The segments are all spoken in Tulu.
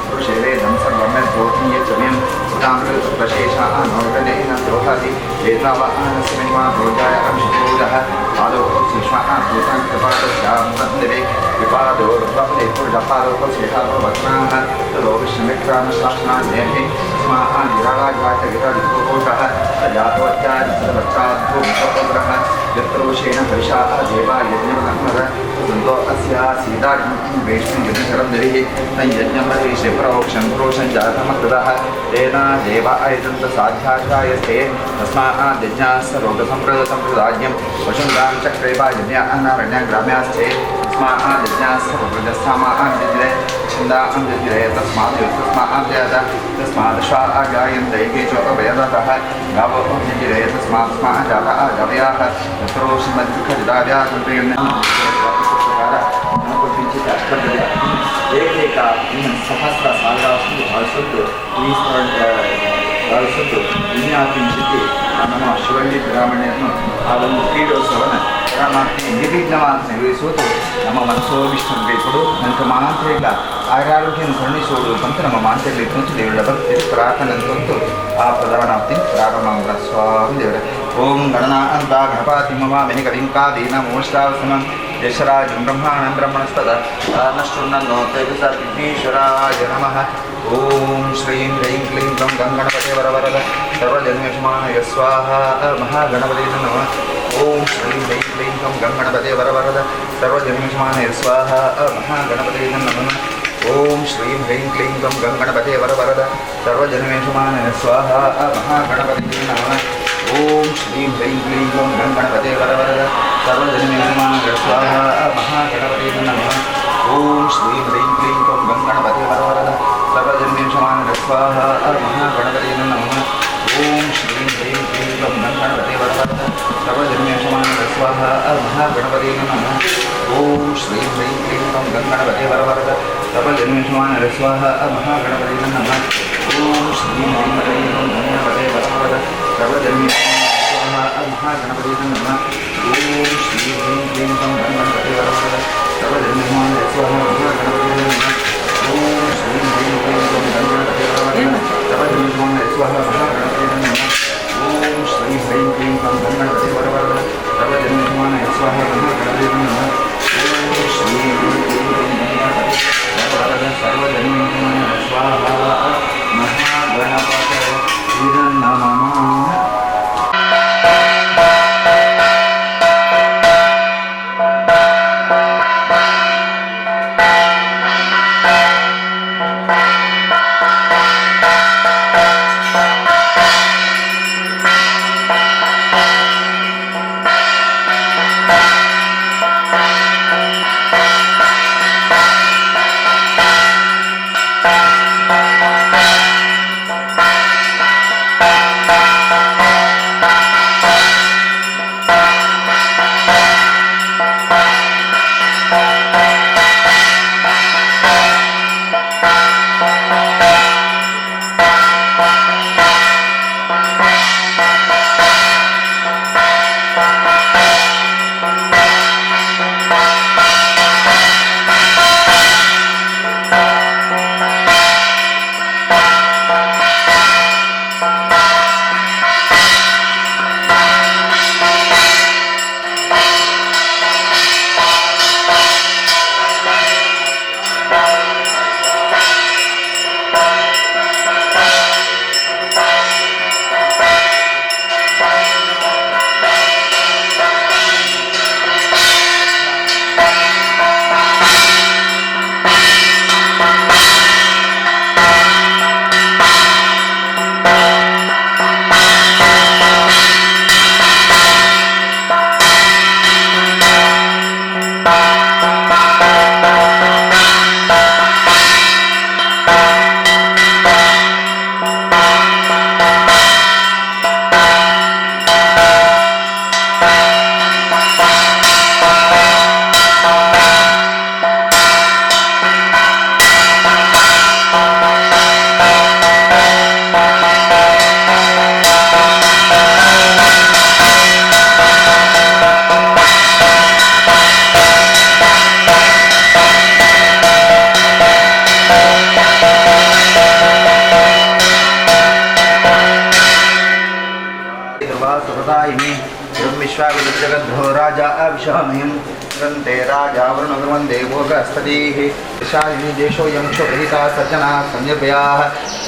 पुरुषेवे सर्वं भूतियचम्यं उदामृतप्रशेषाः नौर्गणेन द्रोहति वेदावानस्य महिमा रोजाय अंशोजः पादो शिष्माः भूतां कृपादस्यां विपादो रुद्रपदे पुरुषपादो शेषादो तदो विष्णुविक्रामशासनान्यैः तस्मात् निराळाघातविराडिकोटः सजातवच्चारिसवच्चाद्भुवः यत्रोषेण हविषाः देवा यज्ञमनः सन्तो अस्या सीताग्निं वेष्णुयज्ञशरं देविः तं यज्ञमहेशे प्रोक्षं प्रोषं जातमकृतः तेन देव अयजन्त साध्याध्यायस्ते तस्मात् यज्ञाः सर्वसम्प्रदसम्प्रदाज्ञं वशुन्दां चक्रेवा यज्ञानारण्या ग्राम्यास्ते तस्मात् यज्ञाः सर्वप्रजस्सामान् छन्दां जज्ञे तस्मात् तस्मात् जात तस्मात् श्वा आगायन्ते केचो अभयदतः गावो जज्ञे तस्मात् स्मात् जातः गव्याः तत्रोषमद्विखजिदाव्यासन्त्रियन् ಏಕೈಕ ಸಹಸ್ರ ಸಾವಿರಾಷ್ಟು ಭಾವಿಸುತ್ತು ಈ ಭಾವಿಸುತ್ತು ವಿಜ್ಞಾಪಿಸಿದ್ದು ನಮ್ಮ ಶಿವಳ್ಳಿ ಬ್ರಾಹ್ಮಣಿಯನ್ನು ಆ ಒಂದು ಕ್ರೀಡೋತ್ಸವನ ನಿರ್ವಿಘ್ನವಾಗಿ ನೆರವೇರಿಸುವುದು ನಮ್ಮ ಮನಸ್ಸೋವಿಷ್ಣು ಬೇಕು ನಂತರ ಮಾಂತ್ರಿಕ ಆರೋಗ್ಯವನ್ನು ಕರುಣಿಸುವುದು ಅಂತ ನಮ್ಮ ಮಾಂತ್ರಿಕ ಕುಂತು ದೇವರ ಭಕ್ತಿ ಪ್ರಾರ್ಥನೆ ಅಂತಂತು ಆ ಪ್ರಧಾನಾಪ್ತಿ ಪ್ರಾರಂಭ ಸ್ವಾಮಿ ದೇವರ ಓಂ ಗಣನಾ ಅಂತ ಗಣಪತಿ ಮಮ ಮೆನಿಕವಿಂಕಾದೀನ ಮೋಷ್ಟಾವಸಮಂ ಯಶರಾಜಂ ಬ್ರಹ್ಮಾಣಂ ಬ್ರಹ್ಮಣಸ್ಪದ ನಷ್ಟುನ್ನೋ ತೇಜಸ ವಿಘ್ನೇಶ್ವರಾಯ ನಮಃ. ಓಂ ಶ್ರೀಂ ಹ್ರೀಂ ಕ್ಲೀಂ ಗಂ ಗಂ ಗಣಪತಿ ವರವರದ ಸರ್ವಜನ್ಯಶಮಾನಯ ಸ್ವಾಹ ಮಹಾಗಣಪತಿ ನಮಃ. ಓಂ ಶ್ರೀಂ ಹ್ರೀಂ ಕ್ಲೀಂ ಗಂ ಗಂ ಗಣಪತಿ ವರವರದ ಸರ್ವಜನ್ಯಶಮಾನಯ ಸ್ವಾಹ ಮಹಾಗಣಪತಿ ನಮಃ. ಓಂ ಶ್ರೀಂ ಹ್ರೀಂ ಕ್ಲೀಂ ಗಂ ಗಂ ಗಣಪತಿ ವರವರದ ಸರ್ವಜನ್ಮೇಶಮಾನಯ ಸ್ವಾಹ ಮಹಾಗಣಪತಿ ನಮಃ. ಓಂ ಶ್ರೀಂ ಹ್ರೀಂ ಕ್ಲೀಂ ಗಂ ಗಂ ಗಣಪತಿ ವರವರದ ಸರ್ವಜನ್ಮೇಶಮಾನಯ ಸ್ವಾಹ ಮಹಾಗಣಪತಿ ನಮಃ. ಓಂ ಶ್ರೀಂ ಹ್ರೀಂ ಕ್ಲೀಂ ಗಂ ಗಂ ಗಣಪತಿ ವರವರದ ಸರ್ವಜನ್ಮೇಶಮಾನಯ ಸ್ವಾಹ ಮಹಾಗಣಪತಿ ನಮಃ. ಓಂ ಶ್ರೀಂ ಹ್ರೀಂ ಕ್ಲೀಂ ಗಂ ಗಂ ಗಣಪತಿ ವರವರದ ಸರ್ವಜನ್ಮೇಶಮಾನಯ ಸ್ವಾಹ ಮಹಾಗಣಪತಿ ನಮಃ. ಓಂ ಶ್ರೀಂ ಹ್ರೀಂ ಕ್ಲೀಂ ಗಂ ಗಂ ಗಣಪತಿ ವರವರದ ಸರ್ವಜನ್ಮೇಶಮಾನಯ ಸ್ವಾಹ ಮಹಾಗಣಪತಿ ನಮಃ. ಓಂ ಶ್ರೀಂ ಹ್ರೀಂ ಕ್ಲೀಂ ಗಂ ಗಂ ಗಣಪತಿ ವರವರದ ಸರ್ವಜನ್ಮೇಶಮಾನಯ ಸ್ವಾಹ ಮಹಾಗಣಪತಿ ನಮಃ. ಓಂ ಶ್ರೀಂ ಹ್ರೀಂ ಕ್ಲೀಂ ಗಂ ಗಂ ಗಣಪತಿ ವರವರದ ಸರ್ವಜನ್ಮೇಶಮಾನಯ ಸ್ವಾಹ ಮಹಾಗಣಪತಿ ನಮಃ. ಓಂ ಶ್ರೀಂ ಹ್ರೀಂ ಕ್ಲೀಂ ಗಂ ಗಂ ಗಣಪತಿ ವರವರದ ಸರ್ವಜನ್ಮೇಶಮಾನಯ ಸ್ವಾಹ ಮಹಾಗಣಪತಿ ನಮಃ. ಓಂ ಶ್ರೀಂ ಹ್ರೀಂ ಕ್ಲೀಂ ಗಂ ಗಂ ಗಣಪತಿ ವರವರದ ಸರ್ವಜನ್ಮೇಶಮಾನಯ ಸ್ವಾಹ ಮಹಾಗಣಪತಿ ನಮಃ. ಓಂ ಶ್ರೀಂ ಹ್ರೀಂ ಕ್ಲೀಂ ಗಂ ಗಂ ಗಣಪತಿ ವರವರದ ಸರ್ವಜನ್ಮೇಶಮಾನಯ ಸ್ವಾಹ ಮಹಾಗಣಪತಿ ನಮಃ. ಪ್ರದಾಯಿನಿ ब्रह्मिश्वागजगद्धो राजा अभिषामयं वन्दे राजा वरुणगुर्वन् देवो बृहस्पतिः शालिनी देशोऽयं क्षुरहिता सज्जनाः संनिर्भयाः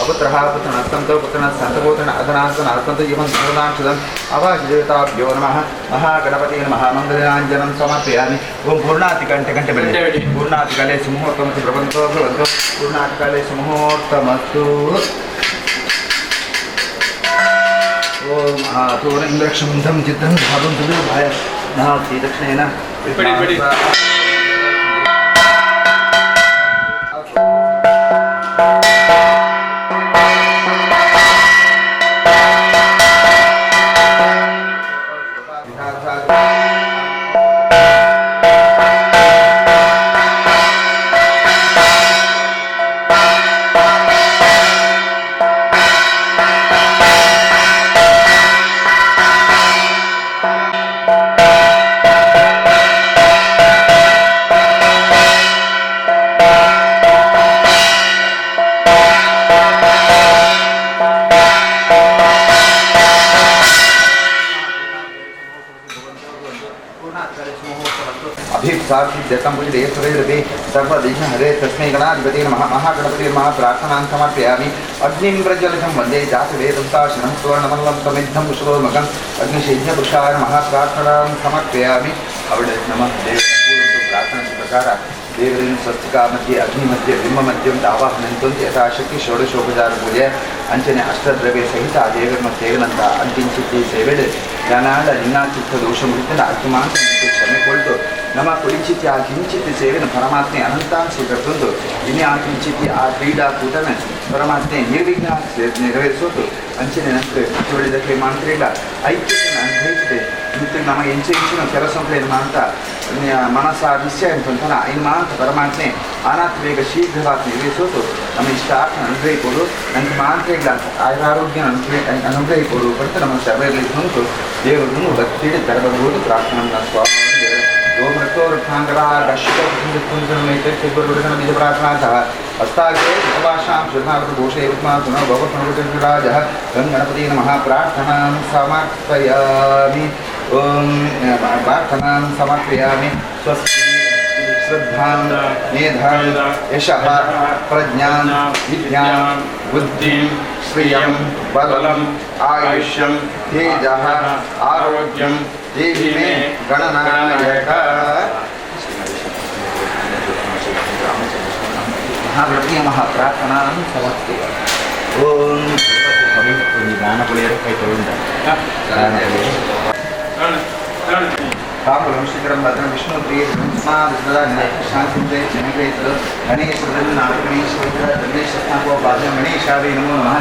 अपुत्रः पुत्रणः सन्तो पुत्रणः सन्तपोत्रणः अधनाः सनासन्तो इमं धर्मदांशदम् अवाशिदेवताभ्यो नमः महागणपते नमः मङ्गलाञ्जनं समर्पयामि। ओं पूर्णातिकण्ठे कंठे बलि पूर्णातिकाले सुमुहूर्तमस्तु प्रबन्धो भवन्तु पूर्णातिकाले सुमुहूर्तमस्तु। ओम आतोर इंद्रक्षमं चित्रं भावं सुदुर्भाय नास्ति दक्षिणेन बड़ी बड़ी सर्वदिश हरे तस्मै गणाधिपते नमः महागणपते नमः प्रार्थनां समर्पयामि। अग्निं प्रज्वलितं वन्दे जातवेदंसाशनं सुवर्णमल्लं समिद्धं कुशलोन्मकम् अग्निशैद्यपुरुषाय नमः प्रार्थनां समर्पयामि। अवडे नमः देव प्रार्थना प्रकार देवरिन स्वस्तिका मध्ये अग्नि मध्ये बिंब मध्यं आवाहनन्तु यथाशक्ति षोडशोपचार पूजे अंचने अष्टद्रव्य सहित देवरನ್ನ ಸೇವನಂತ ಅಂತಿಂಚಿತ್ತಿ ಸೇವೆಡು ಜ್ಞಾನಾದ ನಿನ್ನಾಚಿತ್ತ ದೋಷ ಮುಗಿತನ ಅತಿಮಾಂತ ಕ್ಷಮೆ ಕೊಳ್ತು ನಮ್ಮ ಕುಳಿಂಚಿತಿ ಆ ಕಿಂಚಿತ್ ಸೇವೆನ ಪರಮಾತ್ಮೆ ಅನಂತಾಂಶ ಕರ್ತೊಂದು ಇನ್ನೇ ಆ ಕಿಂಚಿತಿ ಆ ಕ್ರೀಡಾಕೂಟನ ಪರಮಾತ್ಮೆ ನಿರ್ವಿಘ್ನ ನೆರವೇರಿಸೋದು ಅಂಚನೆ ನಂತರ ಚುಳಿದಕ್ಕೆ ಮಾಂತ್ರಿಗಳ ಐಕ್ಯತೆಯನ್ನು ಅನುಗ್ರಹಿಸಿದೆ ಮತ್ತು ನಮ್ಮ ಎಂಚೆ ಎಂಚಿನ ಕೆಲಸ ಮಾಂತ ಮನಸ್ಸ ನಿಶ್ಚಯ ಅಂತಂತಾನ ಇನ್ನು ಮಾಂತ ಪರಮಾತ್ಮೆ ಅನಾಥ ಬೇಗ ಶೀಘ್ರವಾಗಿ ನೆರವೇರಿಸೋದು ನಮ್ಮ ಇಷ್ಟಾರ್ಥ ಅನುಗ್ರಹಿಕೊಡು ನಂಗೆ ಮಾಂತ್ರಿಗಳ ಆಯುರಾರೋಗ್ಯ ಅನುಗ್ರಹಿಕೊಡು ಅಂತ ನಮ್ಮ ಸಭೆಯಲ್ಲಿ ಕುಂತು ದೇವರನ್ನು ಭಕ್ತಿ ತರಬಹುದು ಪ್ರಾರ್ಥನಾ ಸ್ವಾಮಿ ಓಂ रक्तोरथाङ्गरागश्वकुञ्जनमेतैर्गुरुगणबीजप्रार्थनाथः हस्ताग्रे उपभाषां श्रद्धावतघोषे उत्मासुनो भगवत्सुनभुजराजः गं गणपते नमः प्रार्थनां समर्पयामि। ॐ प्रार्थनां समर्पयामि। स्वस्ति श्रद्धां मेधां यशः प्रज्ञां विद्यां बुद्धिं श्रियं बलम् आयुष्यं तेजः आरोग्यं देहि मे गणनायक। महागणपति नमः प्रार्थनां समर्पयामि। ओम ताम्बूलं शिखरं भद्रं विष्णु प्रिय गणेश गणेश गणेश गणेशाय नमो नमः।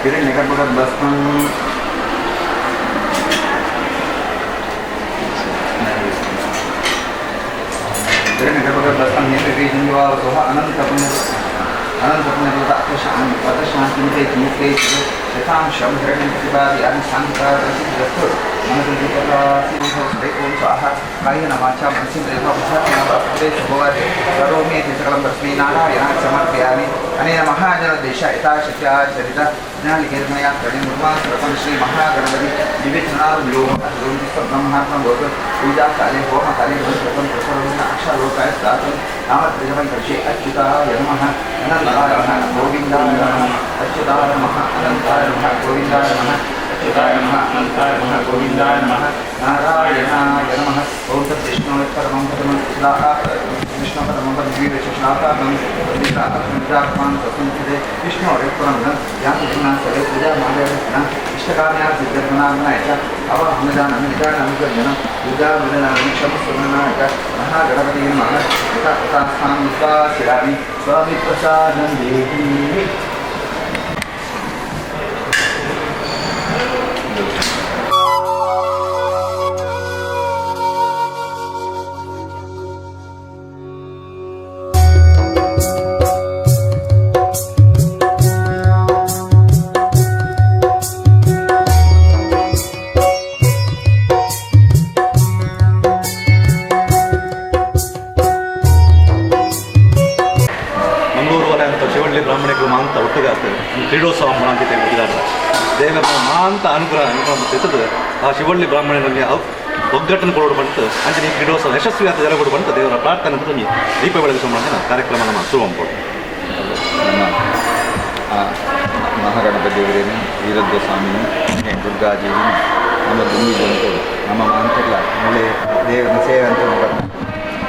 हिरण्यगर्भगर्भस्थं हिरण्यगर्भगर्भस्थं अनंत शतांशं हिरण्यप्रतिपादयामि शान्तिप्रादस्तु ओम स्वाहा कायेन वाचा मनसेन्द्रियैर्वा करोमि सकलं तस्मै नारायणाय समर्पयामि। अनेन महाजनदेश यथाशक्त्या चरित ज्ञानकीर्तनया प्रणिर्वाण श्री महागणपति दिव्यचरणारविन्दब्रह्मात्मा भवतु। पूजाकाले होमकाले अक्षालोकाय दातुं नामत्रयं करिष्ये। अच्युताय नमः अनन्ताय नमः गोविन्दाय नमः। अच्युताय नमः अनन्ताय नमः गोविन्दाय नमः। अच्युताय नमः अनन्ताय नमः गोविन्दाय नमः। नारायणाय नमः। ओं तद् विष्णोः परमं पदं विष्णोः परमं पदं विष्णोः परं याति सर्वे पूजा मालयन इष्टकाम्यार्थ सिद्ध्यर्थनाय च अवहमदानमिदाननुगजनं विद्याविदनामिक्षमस्वनाय महागणपते नमः। यथा निष्कासयामि स्वामि प्रसादं देहि। ಮಂಗಳೂರು ವಲಯ ಅಂತ ಶಿವಳ್ಳಿ ಬ್ರಾಹ್ಮಣರು ಮಾಂತ ಒಟ್ಟುಗಾತು ಕ್ರೀಡೋತ್ಸವ ಅಂತ ತಿಳಿದಾರ ದೇವರ ಮಾಂತ ಅನುಗ್ರಹ ಇರ್ತದೆ. ಆ ಶಿವಳ್ಳಿ ಬ್ರಾಹ್ಮಣರಲ್ಲಿ ಒಗ್ಗಟ್ಟನ್ನು ಕೊಡೋಡು ಬಂತು ಅಂಚನೆ ಈ ಕ್ರೀಡೋತ್ಸವ ಯಶಸ್ವಿ ಆದ ಜರಗೊಡು ಬಂತು ದೇವರ ಪ್ರಾರ್ಥನೆ ಅಂತ ದೀಪ ಬೆಳಗಿಸುವ ಕಾರ್ಯಕ್ರಮ ನಮ್ಮ ಶುರು ಮಾಡ್ಬೋದು. ನಮ್ಮ ಮಹಾಗಣಪತಿ ದೇವರೇನು ವೀರಭದ್ರ ಸ್ವಾಮಿನೂ ದುರ್ಗಾದೇವಿನೂ ನಮ್ಮ ದುಂಬಿ ಜನತೆ ನಮ್ಮ ಮಾಂತೆಲ್ಲ ಮೂಳೆ ದೇವರನ್ನ ಸೇವೆ ಅಂತ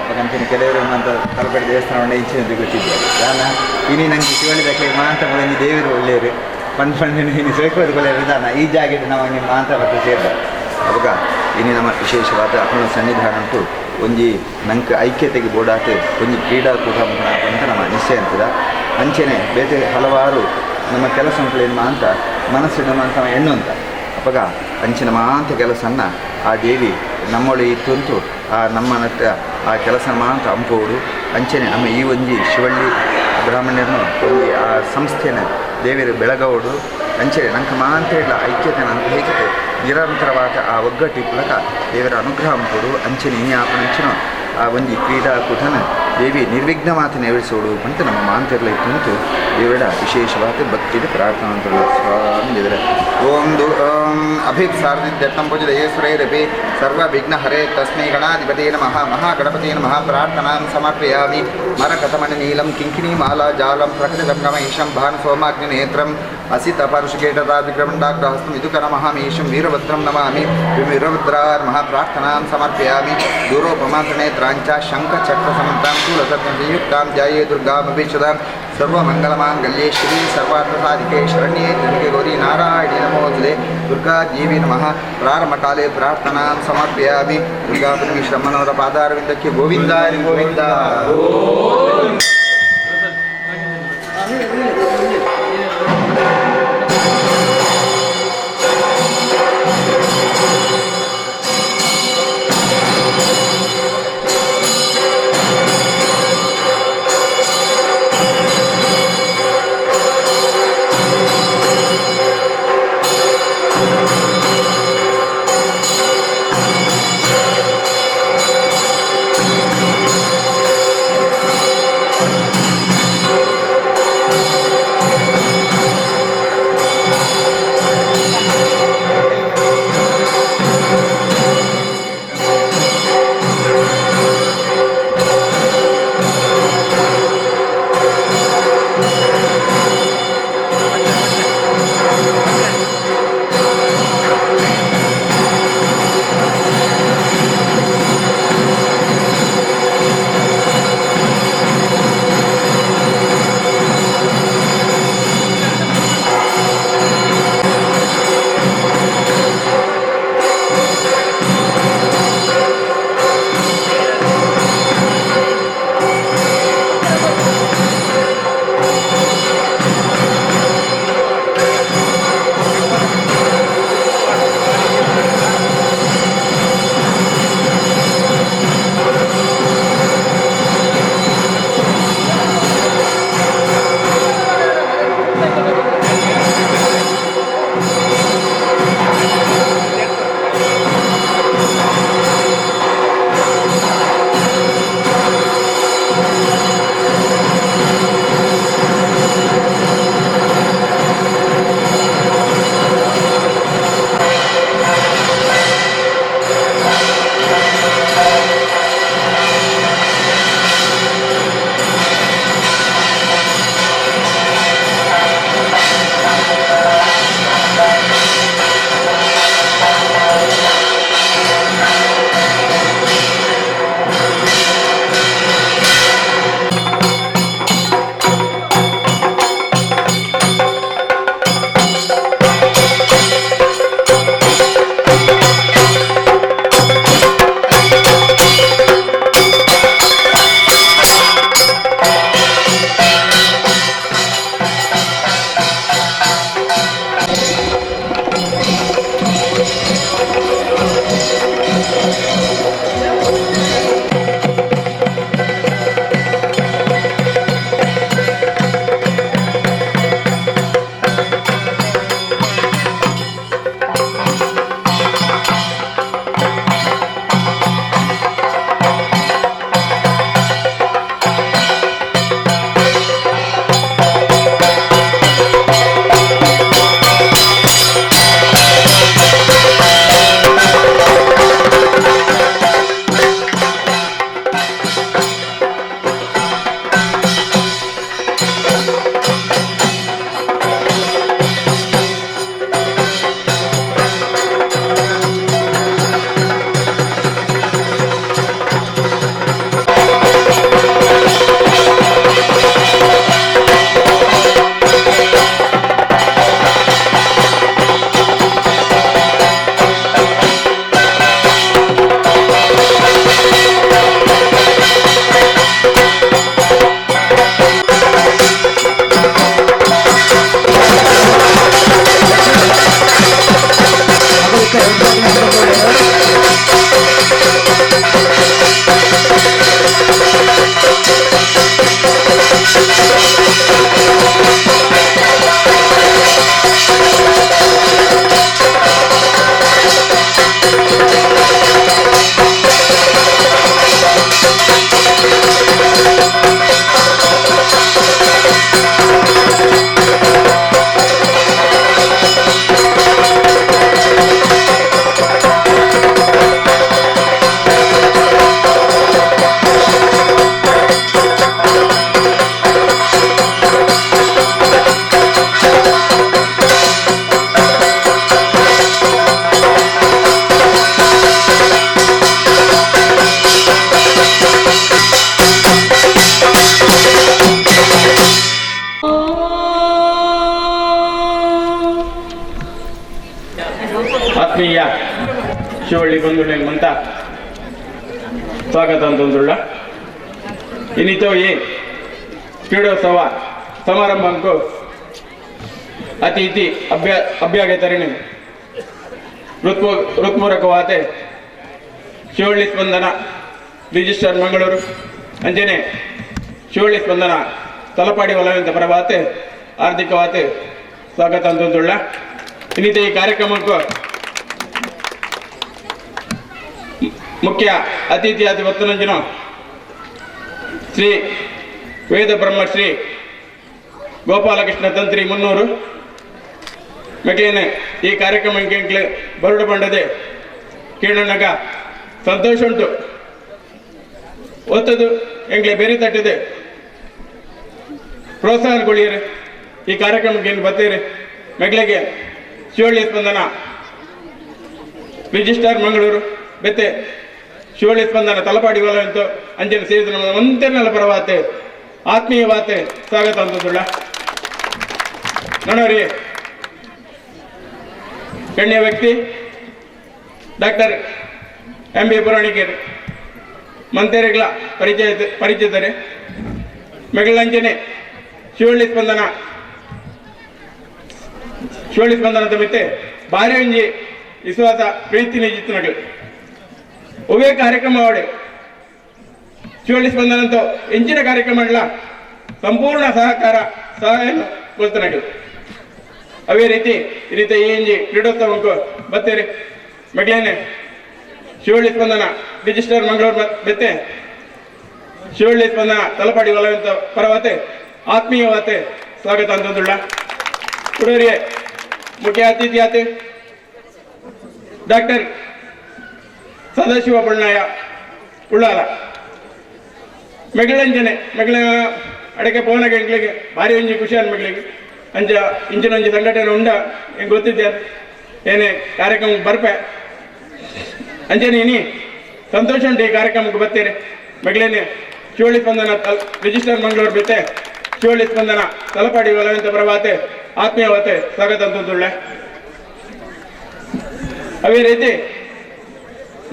ಯಾಕಂತೀನಿ ಕೆಲವರು ಅಂತ ತಲಪಡಿ ದೇವಸ್ಥಾನ ಒಳ್ಳೆ ಇಂಚಿನ ಗೊತ್ತಿದ್ದಾರೆ ಕಾರಣ ಇನಿ ನಂಗೆ ಶಿವಳ್ಳಿ ದಕ್ಕೆ ಮಾಂತ ಮೂಳೆ ದೇವರು ಒಳ್ಳೆಯರು ಪಂಡ್ ಪಂಡ್ ಇನ್ನು ಸೇಕೋದು ಕೊಲೆಯರು ದಾನ ಈ ಜಾಗೆಟ್ ನಾವು ನಿಮ್ಮ ಮಾಂತ ಮತ್ತೆ ಸೇರ್ದ ಅವಾಗ ಇನಿ ನಮ್ಮ ವಿಶೇಷವಾದ ಅಪ್ಪನ ಸನ್ನಿಧಾನ ಉಂಟು ಒಂಜಿ ನಂಗೆ ಐಕ್ಯತೆಗೆ ಬೋಡಾತ ಒಂಜಿ ಕ್ರೀಡಾಕೂಟ ಅಂತ ನಮ್ಮ ನಿಶ್ಚಯ ಅಂತದ. ಅಂಚೆನೆ ಬೇತೆ ಹಲವಾರು ನಮ್ಮ ಕೆಲಸ ಉಂಟು ಮಾಂತ ಮನಸ್ಸಿನ ಮಾಂತ ಹೆಣ್ಣು ಅಂತ ಅಪ್ಪಗ ಅಂಚಿನ ಮಾಂತ ಕೆಲಸನ್ನ ಆ ದೇವಿ ನಮ್ಮೊಳೆ ಇತ್ತುಂಟು ಆ ನಮ್ಮ ನಟ್ಟ ಆ ಕೆಲಸ ಮಾಂತ ಅಂಪೋಡು. ಅಂಚೆನೆ ನಮ್ಮ ಈ ಒಂಜಿ ಶಿವಳ್ಳಿ ಬ್ರಾಹ್ಮಣರನ್ನು ಒಂಜಿ ಆ ಸಂಸ್ಥೆನ ದೇವಿಯರು ಬೆಳಗೌಡು. ಅಂಚೆನೆ ನಂಗೆ ಮಾಂತ ಇಲ್ಲ ಐಕ್ಯತೆ ನಂಗೆ ಹೇಗಿದೆ ನಿರಂತರವಾದ ಆ ಒಗ್ಗಟ್ಟು ಮೂಲಕ ದೇವರ ಅನುಗ್ರಹ ಅಂಪೋಡು. ಅಂಚೆನೆ ಈ ಆಪಣಂಚಿನ ಆ ಒಂಜಿ ಕ್ರೀಡಾಕೂಟನ ದೇವಿ ನಿರ್ವಿಘ್ನ ಮಾತು ನೆರವೇರಿಸೋಡು ಅಂತ ನಮ್ಮ ಮಾಂತಿರ್ಲ ಇತ್ತು ದೇವರ ವಿಶೇಷವಾದ ಭಕ್ತಿಗೆ ಪ್ರಾರ್ಥನಾ ಅಂತ ಸ್ವಾಮಿ ದೇವರ ಓಂ ದು ಓಂ ಅಭಿಪ್ಸಾರ್ದಿತ್ಯರ್ಥಂ ಪೂಜಿತಯೇಶ್ವರೈರಪಿ ಸರ್ವವಿಘ್ನ ಹರೇ ತಸ್ಮೈ ಗಣಾಧಿಪತೇ ನಮಃ ಮಹಾಗಣಪತೇ ನಮಃ ಪ್ರಾರ್ಥನಾಂ ಸಮರ್ಪಯಾಮಿ. ಮರಕಥಮಣಿ ನೀಲಂ ಕಿಂಕಿಣಿ ಮಾಲಾ ಜಾಲಂ ಪ್ರಕಟಿತಂ ಗಮಹೇಶಂ ಭಾನು ಸೋಮಾಗ್ನಿನೇತ್ರಂ ಅಸಿತ ಪರಶುಕೇಟರಾಜಿಕ್ರಮಂಡಾಗ್ರಹಸ್ತು ವಿದುಕರಮಹಾಮೇಶಂ ವೀರಭದ್ರಂ ನಮಾಮಿ. ವೀರಭದ್ರಾರ್ ಮಹಾಪ್ರಾರ್ಥನಾಂ ಸಮರ್ಪಯಾಮಿ. ದೂರೋಪಮಾತ್ರಣೇತ್ರಾಂಚ ಶಂಖಚಕ್ರಸಮಂತಾಂ ಶೂಲಸತ್ಯಯುಕ್ತಾಂ ಜಾಯೇ ದುರ್ಗಾಮಭೀಷದಾಂ ಸರ್ವಮಂಗಲಮಾಂಗಲ್ಯೇ ಶ್ರೀ ಸರ್ವಾರ್ಥಸಾಧಿಕೆ ಶರಣ್ಯೇ ತ್ರ್ಯಂಬಕೆ ಗೌರಿ ನಾರಾಯಣಿ ನಮೋಸ್ತುತೆ. ದುರ್ಗಾ ದೇವಿ ನಮಃ. ಪ್ರಾರಂಭಕಾಲೇ ಪ್ರಾರ್ಥನಾಂ ಸಮರ್ಪಯಾಮಿ. ದುರ್ಗಾ ಪರಮೇಶ್ವರಮ್ಮನವರ ಪಾದಾರವಿಂದಕ್ಕೆ ಗೋವಿಂದ ಹರಿ ಗೋವಿಂದ. ಿ. ಆತ್ಮೀಯ ಶಿವಳ್ಳಿ ಬಂಧುಗಳಿಗೆ ಮಂತ ಸ್ವಾಗತ ಅಂತಂದುಳ್ಳ ಇನ್ನಿತೋ ಈ ಕ್ರೀಡೋತ್ಸವ ಸಮಾರಂಭಕ್ಕೂ ಅತಿಥಿ ಅಭ್ಯಾಗತರಣಿ ಹೃತ್ಪೂರ್ವಕವಾದ ಶಿವಳ್ಳಿ ಸ್ಪಂದನ ರಿಜಿಸ್ಟರ್ ಮಂಗಳೂರು ಅಂಜನೆ ಶಿವಳ್ಳಿ ಸ್ಪಂದನ ತಲಪಾಡಿ ವಲಯಂತ ಪರವಾತೆ ಹಾರ್ದಿಕವಾತೆ ಸ್ವಾಗತ ಅಂತಂದುಳ್ಳ. ಇನ್ನಿತ ಈ ಕಾರ್ಯಕ್ರಮಕ್ಕೂ ಮುಖ್ಯ ಅತಿಥಿಯಾದ ಒತ್ತನಂಜನ ಶ್ರೀ ವೇದ ಬ್ರಹ್ಮಶ್ರೀ ಗೋಪಾಲಕೃಷ್ಣ ತಂತ್ರಿ ಮುನ್ನೂರು ಮೆಕ್ಲೇನೆ ಈ ಕಾರ್ಯಕ್ರಮಕ್ಕೆ ಬರುಡು ಬಂಡದೆ ಕೇಳಣ್ಣಗ ಸಂತೋಷ ಉಂಟು. ಒತ್ತದು ಎಂಗ್ಲೆ ಬೇರೆ ತಟ್ಟಿದೆ ಪ್ರೋತ್ಸಾಹಗೊಳ್ಳಿಯರು ಈ ಕಾರ್ಯಕ್ರಮಕ್ಕೆ ಏನು ಬರ್ತೀರಿ. ಮೆಗ್ಲೆಗೆ ಶಿವಳ್ಳಿ ಸ್ಪಂದನ ರಿಜಿಸ್ಟಾರ್ ಮಂಗಳೂರು ಬೆತ್ತೆ ಶಿವಳ್ಳಿ ಸ್ಪಂದನ ತಲಪಾಡಿ ವಲಯಂತು ಅಂಜನ ಸೇರಿದ ನಮ್ಮ ಒಂತೆನ್ನೆಲ್ಲ ಪರವಾತೆ ಆತ್ಮೀಯವಾತೆ ಸ್ವಾಗತ ಅಂತಂದುಳ್ಳ. ನೋಡೋರಿ ಗಣ್ಯ ವ್ಯಕ್ತಿ ಡಾಕ್ಟರ್ ಎಂ ಬಿ ಪುರಾಣಿಕರು ಮಂತೇರಿಗಳ ಪರಿಚಿತರೆ ಮೆಗಳಂಜನೆ ಶಿವಳ್ಳಿ ಸ್ಪಂದನ ಮಿತ್ತೆ ಭಾರಿ ಒಂಜಿ ವಿಶ್ವಾಸ ಪ್ರೀತಿ ನಿಜಿತ್ತು ಒವೇ ಕಾರ್ಯಕ್ರಮ ಅವಡೆ ಶಿವಳ್ಳಿ ಸ್ಪಂದನಂತೂ ಎಂಚಿನ ಕಾರ್ಯಕ್ರಮ ಸಂಪೂರ್ಣ ಸಹಕಾರ ಸಹಾಯ ಕೊಲ್ತನಗಳು. ಅವೇ ರೀತಿ ಈ ರೀತಿ ಇಂಜಿ ಕ್ರೀಡೋತ್ಸವಕ್ಕೂ ಬತ್ತೀರಿ. ಮೆಗ್ಲೇನೆ ಶಿವಳ್ಳಿ ಸ್ಪಂದನ ರಿಜಿಸ್ಟರ್ ಮಂಗಳೂರು ಬೆತ್ತೆ ಶಿವಳ್ಳಿ ಸ್ಪಂದನ ತಲಪಾಡಿ ವಲಯಂತ ಪರವಾತೆ ಆತ್ಮೀಯವಾತೆ ಸ್ವಾಗತ ಅಂತಂದುಳ್ಳ. ಕುಡೋರಿಗೆ ಮುಖ್ಯ ಅತಿಥಿ ಆತೆ ಡಾಕ್ಟರ್ ಸದಾಶಿವ ಬಣ್ಣಾಯ ಉಳ್ಳಾಲ ಮೆಗಳಂಜನೆ ಮೆಗಳ ಅಡಕೆ ಪೋನಗ ಎಂಗ್ಲಿಗೆ ಭಾರಿ ಒಂಜಿ ಖುಷಿ ಅನ್ ಮೆಗಳಿಗೆ ಅಂಚ ಇಂಚಿನ ಒಂಜಿ ಸಂಘಟನೆ ಉಂಡ ಹೆಂಗೆ ಗೊತ್ತಿದ್ದೆ ಏನೇ ಕಾರ್ಯಕ್ರಮ ಬರ್ಪೆ ಅಂಚನೆ ಇನಿ ಸಂತೋಷ ಉಂಟು ಈ ಕಾರ್ಯಕ್ರಮಕ್ಕೆ ಬರ್ತೀರಿ. ಮೆಗಳೇನೆ ಶಿವಳ್ಳಿ ಸ್ಪಂದನ ರಿಜಿಸ್ಟರ್ ಮಂಗಳೂರು ಬಿತ್ತೆ ಶಿವಳ್ಳಿ ಸ್ಪಂದನ ತಲಪಾಡಿ ವಲಯಂತ ಪರವಾತೆ ಆತ್ಮೀಯವಾತೆ ಸ್ವಾಗತ ಅಂತಂದುಳ್ಳೆ. ಅದೇ ರೀತಿ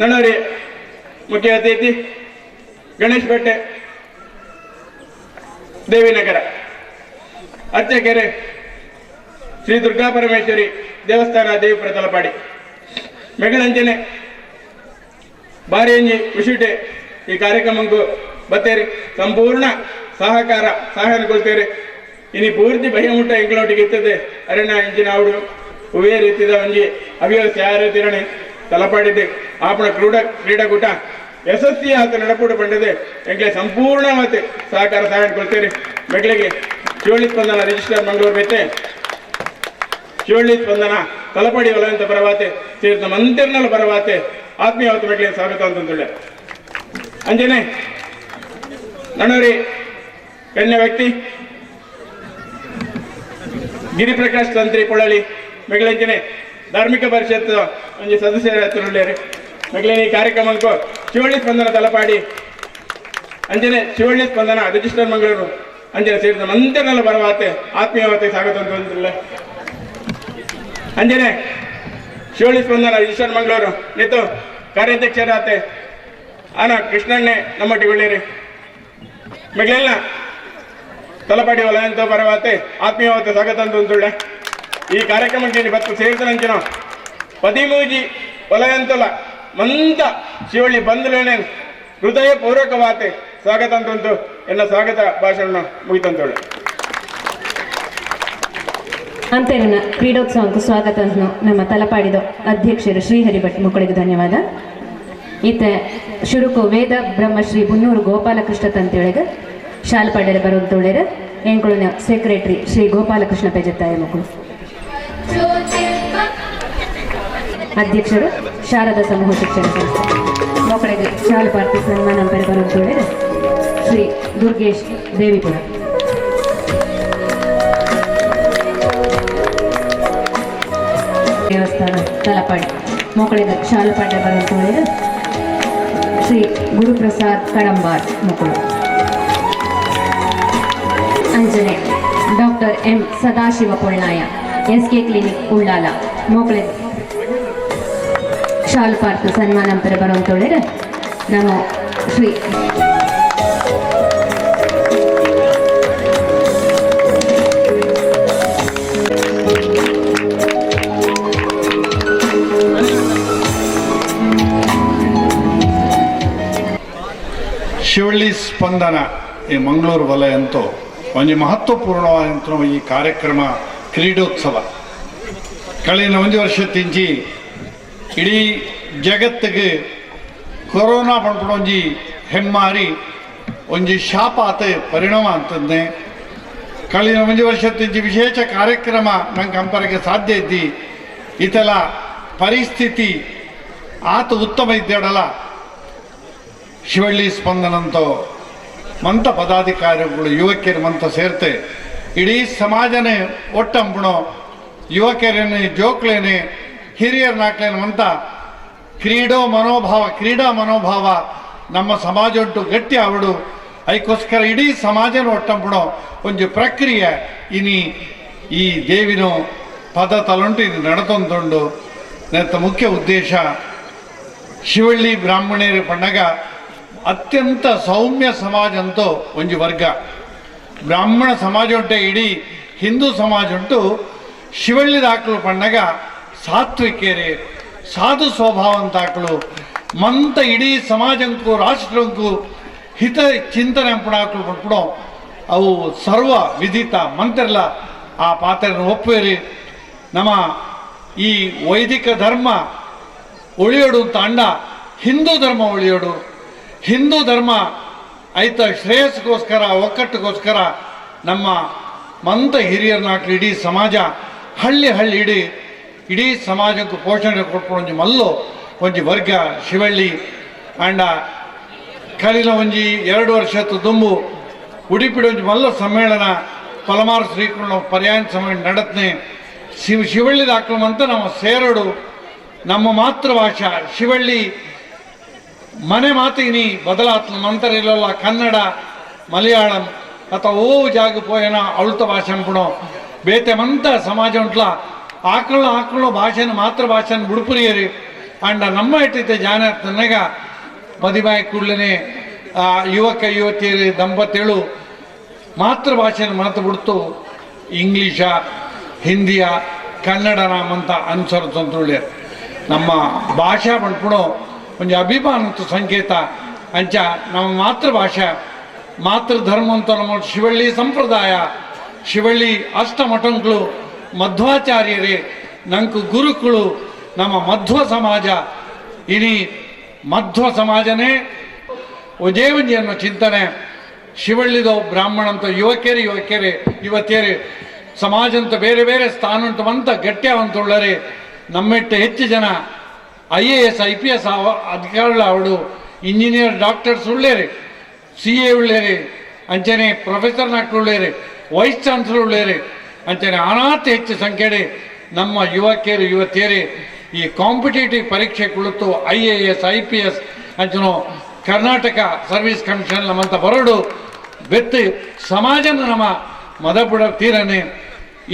ನನ್ನವರಿ ಮುಖ್ಯ ಅತಿಥಿ ಗಣೇಶ್ ಪೇಟೆ ದೇವಿನಗರ ಅರ್ಚಕೆರೆ ಶ್ರೀ ದುರ್ಗಾ ಪರಮೇಶ್ವರಿ ದೇವಸ್ಥಾನ ದೇವಿಪುರ ತಲಪಾಡಿ ಮೆಗಳಂಜನೆ ಭಾರಿ ಅಂಜಿ ಖುಷಿಟೆ ಈ ಕಾರ್ಯಕ್ರಮಕ್ಕೂ ಬತ್ತೇರಿ ಸಂಪೂರ್ಣ ಸಹಕಾರ ಸಹಾಯ ಕೊಳ್ತೇರಿ. ಇನಿ ಪೂರ್ತಿ ಭಯಮುಟ್ಟ ಎಂಗ್ಲೋಟಿಗೆ ಇರ್ತದೆ ಅರಣ್ಯ ಇಂಜಿನ ಅವಡು ಹೂವೇ ರೀತಿದ ಒಂಜಿ ಅವ್ಯವಸ್ಥೆ ಯಾರ ತಿರಣೆ ತಲಪಾಡಿದ್ದೆ ಆಪಣ ಕ್ರೀಡಾಕೂಟ ಯಶಸ್ವಿ ಆತ ನಡಪೂಟ ಬಂದಿದೆ ಎಂಗ್ಲೆ ಸಂಪೂರ್ಣ ಮತ್ತೆ ಸಹಕಾರ ಸಹಾಯ ಕೊಳ್ತೇರಿ. ಮೆಗಳಿಗೆ ಶಿವಳ್ಳಿ ಸ್ಪಂದನ ರಿಜಿಸ್ಟರ್ ಮಂಗಳೂರು ಬೆತ್ತೆ ಶಿವಳ್ಳಿ ಸ್ಪಂದನ ತಲಪಾಡಿ ವಲಯಂತ ಪರವಾತೆ ಸೇರಿದ ಮಂತಿರ್ನಲ್ಲ ಪರವಾತೆ ಆತ್ಮೀಯವಾದ ಮೆಗಳಿಗೆ ಸ್ವಾಗತ ಅಂತಂದುಳ್ಳೆ. ಅಂಜನೆ ನನ್ನವರಿ ಗಣ್ಯ ವ್ಯಕ್ತಿ ಗಿರಿಪ್ರಕಾಶ್ ತಂತ್ರಿ ಪೊಳಲಿ ಮೆಗಳಂಜನೆ ಧಾರ್ಮಿಕ ಪರಿಷತ್ ಒಂಜಿ ಸದಸ್ಯರ ಹತ್ತಿರ ಮೆಗಳೇನೆ ಈ ಕಾರ್ಯಕ್ರಮಕ್ಕೂ ಶಿವಳ್ಳಿ ಸ್ಪಂದನ ತಲಪಾಡಿ ಅಂಜನೆ ಶಿವಳ್ಳಿ ಸ್ಪಂದನ ರಿಜಿಸ್ಟರ್ ಮಂಗಳೂರು ಅಂಜನೆ ಸೇರಿದ ಮಂತಿರ್ನಲ್ಲ ಪರವಾತೆ ಆತ್ಮೀಯವಾತೆ ಸ್ವಾಗತ ಅಂತಂದುಳ್ಳೆ. ಅಂಜನೆ ಶಿವಳ್ಳಿ ಸ್ಪಂದನ ರಿಜಿಸ್ಟರ್ ಮಂಗಳೂರು ನಿಂತು ಕಾರ್ಯಾಧ್ಯಕ್ಷರಾತೆ ಆನ ಕೃಷ್ಣಣ್ಣೆ ನಮ್ಮೊಟ್ಟಿಗೆ ಮೆಗಲೆಲ್ಲ ತಲಪಾಡಿ ವಲಯಂತ ಪರವಾತೆ ಆತ್ಮೀಯವಾದ ಸ್ವಾಗತ ಅಂತಂದುಳ್ಳೆ. ಈ ಕಾರ್ಯಕ್ರಮಕ್ಕೆ ಬತ್ತು ಸೇರಿದ ಪದಿಮೂಜಿ ವಲಯಂತಲ ಮಂತ ಶಿವಳ್ಳಿ ಬಂಧುಲೇನೆ ಹೃದಯ ಪೂರ್ವಕವಾತೆ ಸ್ವಾಗತ ಅಂತಂತು ಎಲ್ಲ ಸ್ವಾಗತ ಭಾಷಣ ಮುಗಿತಂತೇಳಿ. ಅಂತೇನ ಕ್ರೀಡೋತ್ಸವಕ್ಕೂ ಸ್ವಾಗತ ನಮ್ಮ ತಲಪಾಡಿದ ಅಧ್ಯಕ್ಷರು ಶ್ರೀಹರಿ ಭಟ್ ಮಕ್ಕಳಿಗೆ ಧನ್ಯವಾದ. ಈತ ಶುರುಕು ವೇದ ಬ್ರಹ್ಮಶ್ರೀ ಬುನ್ನೂರು ಗೋಪಾಲಕೃಷ್ಣ ತಂತೇಳಿಗ ಶಾಲ್ಪಾಡ್ಯರ ಬರುವಂತೊಳ್ಳೆರ ಎಂಕುಳಿನ ಸೆಕ್ರೆಟರಿ ಶ್ರೀ ಗೋಪಾಲಕೃಷ್ಣ ಪೆಜತ್ತಾಯ ಮಕ್ಕಳು ಅಧ್ಯಕ್ಷರು ಶಾರದಾ ಸಮೂಹ ಶಿಕ್ಷಣ ಸಂಸ್ಥೆ ಮಕ್ಕಳಿಗೆ ಶಾಲಪಾರ್ತಿ ಸನ್ಮಾನ ಬರುವಂತೊಳ್ಳೆರ ಶ್ರೀ ದುರ್ಗೇಶ್ ದೇವಿಪುರ. ದೇವಸ್ಥಾನ ತಲಪಾಡಿ ಮಕ್ಕಳಿಗೆ ಶಾಲಪಾಡ್ಯ ಬರುವಂತೊಳ್ಳೆರ ಶ್ರೀ ಗುರುಪ್ರಸಾದ್ ಕಡಂಬಾರ್ ಮಕ್ಕಳು. ಅಂಜನೆ doctor M Sadashiva Polnaya S K clinic Ullal ಮಕ್ಕಳಿಗೆ. Shawl park ಸನ್ಮಾನ ಅಂತರ ಬರುವಂತೊಳ್ಳೆರ ನಮ್ಮ ಶ್ರೀ ಶಿವಳ್ಳಿ ಸ್ಪಂದನ ಈ ಮಂಗಳೂರು ವಲಯ ಅಂತೂ ಒಂದು ಮಹತ್ವಪೂರ್ಣವಾದಂಥ ಈ ಕಾರ್ಯಕ್ರಮ ಕ್ರೀಡೋತ್ಸವ ಕಳೆದ ಒಂದು ವರ್ಷ ತಿಂಚಿ ಇಡೀ ಜಗತ್ತಿಗೆ ಕೊರೋನಾ ಪಂಪಣ ಒಂಜಿ ಹೆಮ್ಮಾರಿ ಒಂಜಿ ಶಾಪ ಆತ ಪರಿಣಾಮ ಅಂತಂದೆ. ಕಳೆದ ಒಂದು ವರ್ಷ ತಿಂಚಿ ವಿಶೇಷ ಕಾರ್ಯಕ್ರಮ ನಂಗೆ ಕಂಪರಕ್ಕೆ ಸಾಧ್ಯ ಇದ್ದಿ ಇತೆಲ್ಲ ಪರಿಸ್ಥಿತಿ ಆತ ಉತ್ತಮ ಇದ್ದೇಡಲ್ಲ. ಶಿವಳ್ಳಿ ಸ್ಪಂದನಂತೋ ಮಂತ ಪದಾಧಿಕಾರಿಗಳು ಯುವಕಿಯರು ಮಂತ ಸೇರ್ತೆ ಇಡೀ ಸಮಾಜನೇ ಒಟ್ಟಂಬುಣೋ ಯುವಕರೇನೆ ಜೋಕ್ಲೇನೆ ಹಿರಿಯರನ್ನಾಕ್ಲೇನು ಮಂತ ಕ್ರೀಡೋ ಮನೋಭಾವ ಕ್ರೀಡಾ ಮನೋಭಾವ ನಮ್ಮ ಸಮಾಜ ಉಂಟು ಗಟ್ಟಿ ಅವಡು ಅದಕ್ಕೋಸ್ಕರ ಇಡೀ ಸಮಾಜನ ಒಟ್ಟಂಬುಣೋ ಒಂದು ಪ್ರಕ್ರಿಯೆ ಇನಿ ಈ ದೇವಿನೋ ಪದ ತಲುಂಟು ಇದು ನಡತೊಂದುಂಡು. ನೆತ್ತ ಮುಖ್ಯ ಉದ್ದೇಶ ಶಿವಳ್ಳಿ ಬ್ರಾಹ್ಮಣರು ಪಂಡಗ ಅತ್ಯಂತ ಸೌಮ್ಯ ಸಮಾಜ ಅಂತೂ ಒಂಜಿ ವರ್ಗ ಬ್ರಾಹ್ಮಣ ಸಮಾಜ ಉಂಟೆ ಇಡೀ ಹಿಂದೂ ಸಮಾಜ ಉಂಟು. ಶಿವಳ್ಳಿ ದಾಖಲು ಪಂಡಗ ಸಾತ್ವಿಕೇರಿ ಸಾಧು ಸ್ವಭಾವ ಅಂತಾಕಲು ಮಂತ ಇಡೀ ಸಮಾಜಕ್ಕೂ ರಾಷ್ಟ್ರಕ್ಕೂ ಹಿತ ಚಿಂತನೆ ಅಂಪಣಾಕಲು ಪಡ್ಪಡೋ ಅವು ಸರ್ವ ವಿದಿತ ಮಂತಿರಲ್ಲ ಆ ಪಾತ್ರನ ಒಪ್ಪೇರಿ. ನಮ್ಮ ಈ ವೈದಿಕ ಧರ್ಮ ಉಳಿಯೋಡು ಅಂತ ಅಂಡ ಹಿಂದೂ ಧರ್ಮ ಉಳಿಯೋಡು, ಹಿಂದೂ ಧರ್ಮ ಐತ ಶ್ರೇಯಸ್ಗೋಸ್ಕರ ಒಕ್ಕಟ್ಟುಗೋಸ್ಕರ ನಮ್ಮ ಮಂತ ಹಿರಿಯರನ್ನಾಕ್ಲಿ ಇಡೀ ಸಮಾಜ ಹಳ್ಳಿ ಹಳ್ಳಿ ಇಡೀ ಇಡೀ ಸಮಾಜಕ್ಕೂ ಪೋಷಣೆ ಕೊಟ್ಕೊಂಡು ಒಂಜಿ ಮಲ್ಲು ಒಂಜಿ ವರ್ಗ ಶಿವಳ್ಳಿ ಅಂಡ ಕಲಿನ ಒಂಜಿ 2 ವರ್ಷ ದುಂಬು ಉಡುಪಿಡಿ ಒಂಜಿ ಮಲ್ಲ ಸಮ್ಮೇಳನ ಪಲಮಾರು ಶ್ರೀಕೃಷ್ಣ ಪರ್ಯಾಯ ಸಮ್ಮೇಳನ ನಡತ್ನೆ. ಶಿವಳ್ಳಿ ದಾಖಲಂತ ನಮ್ಮ ಸೇರಡು ನಮ್ಮ ಮಾತೃಭಾಷಾ ಶಿವಳ್ಳಿ ಮನೆ ಮಾತಿನಿ ಬದಲಾತ್ನ ಮಂತರ ಇಲ್ಲಲ್ಲ ಕನ್ನಡ ಮಲಯಾಳಂ ಅಥವಾ ಓ ಜಾಗ ಪೋಯನ ಅಳುತ ಭಾಷೆ ಅನ್ಪಣೋ ಬೇತೆ ಮಂತ ಸಮಾಜ ಉಂಟ್ಲ ಆಕಳ ಆಕಳ ಭಾಷೆನ ಮಾತೃಭಾಷೆನ ಬುಡುಪುರಿಯರಿ ಅಂಡ ನಮ್ಮ ಇಟ್ಟಿದ್ದೆ ಜಾನ ತನ್ನಗ ಮದಿಮಾಯಿ ಕೂಡಲೇ ಯುವಕ ಯುವತಿಯರು ದಂಪತಿಗಳು ಮಾತೃಭಾಷೆನ ಮಾತು ಬಿಡ್ತು ಇಂಗ್ಲೀಷ ಹಿಂದಿಯ ಕನ್ನಡನ ಮಂತ ಅನುಸರಿಸಂತುಳ್ಳಿಯರು. ನಮ್ಮ ಭಾಷಾ ಬಂಡ್ಪುಣೋ ಒಂಜಿ ಅಭಿಮಾನದ ಸಂಕೇತ ಅಂಚ ನಮ್ಮ ಮಾತೃಭಾಷೆ ಮಾತೃಧರ್ಮ ಅಂತ ನಮ್ಮ ಶಿವಳ್ಳಿ ಸಂಪ್ರದಾಯ ಶಿವಳ್ಳಿ ಅಷ್ಟಮಠಂಗಳು ಮಧ್ವಾಚಾರ್ಯರೇ ನಂಕು ಗುರುಕುಳು ನಮ್ಮ ಮಧ್ವ ಸಮಾಜ ಇಡೀ ಮಧ್ವ ಸಮಾಜನೇ ಒಂಜೇ ಒಂಜಿ ಅನ್ನೋ ಚಿಂತನೆ ಶಿವಳ್ಳಿದೋ ಬ್ರಾಹ್ಮಣಂತ ಯುವಕರು ಯುವಕಿಯರೇ ಯುವತಿಯರೇ ಸಮಾಜ ಅಂತ ಬೇರೆ ಬೇರೆ ಸ್ಥಾನ ಉಂಟು ಮಂತ ಗಟ್ಟಿಯಾವಂತುಳ್ಳರೆ ನಮ್ಮೆಟ್ಟ ಹೆಚ್ಚು ಜನ IAS IPS ಅಧಿಕಾರಿಗಳು ಅವಳು ಇಂಜಿನಿಯರ್ ಡಾಕ್ಟರ್ಸ್ ಉಳ್ಳೇರಿ CA ಉಳ್ಳೇರಿ ಅಂಚನೆ ಪ್ರೊಫೆಸರ್ ನಾಕ್ಳು ಉಳ್ಳೇರಿ ವೈಸ್ ಚಾನ್ಸಲರ್ ಉಳ್ಳೇರಿ ಅಂಚನೆ ಅನಾಥ ಹೆಚ್ಚು ಸಂಖ್ಯೆ ನಮ್ಮ ಯುವಕಿಯರು ಯುವತಿಯರೇ ಈ ಕಾಂಪಿಟೇಟಿವ್ ಪರೀಕ್ಷೆ ಕುಳಿತು IAS IPS ಅಂಚನೋ Karnataka service commission ನಮ್ಮಂತ ಬರೋಡು ಬೆತ್ತಿ ಸಮಾಜನ ನಮ್ಮ ಮದಪುಡ ತೀರನೆ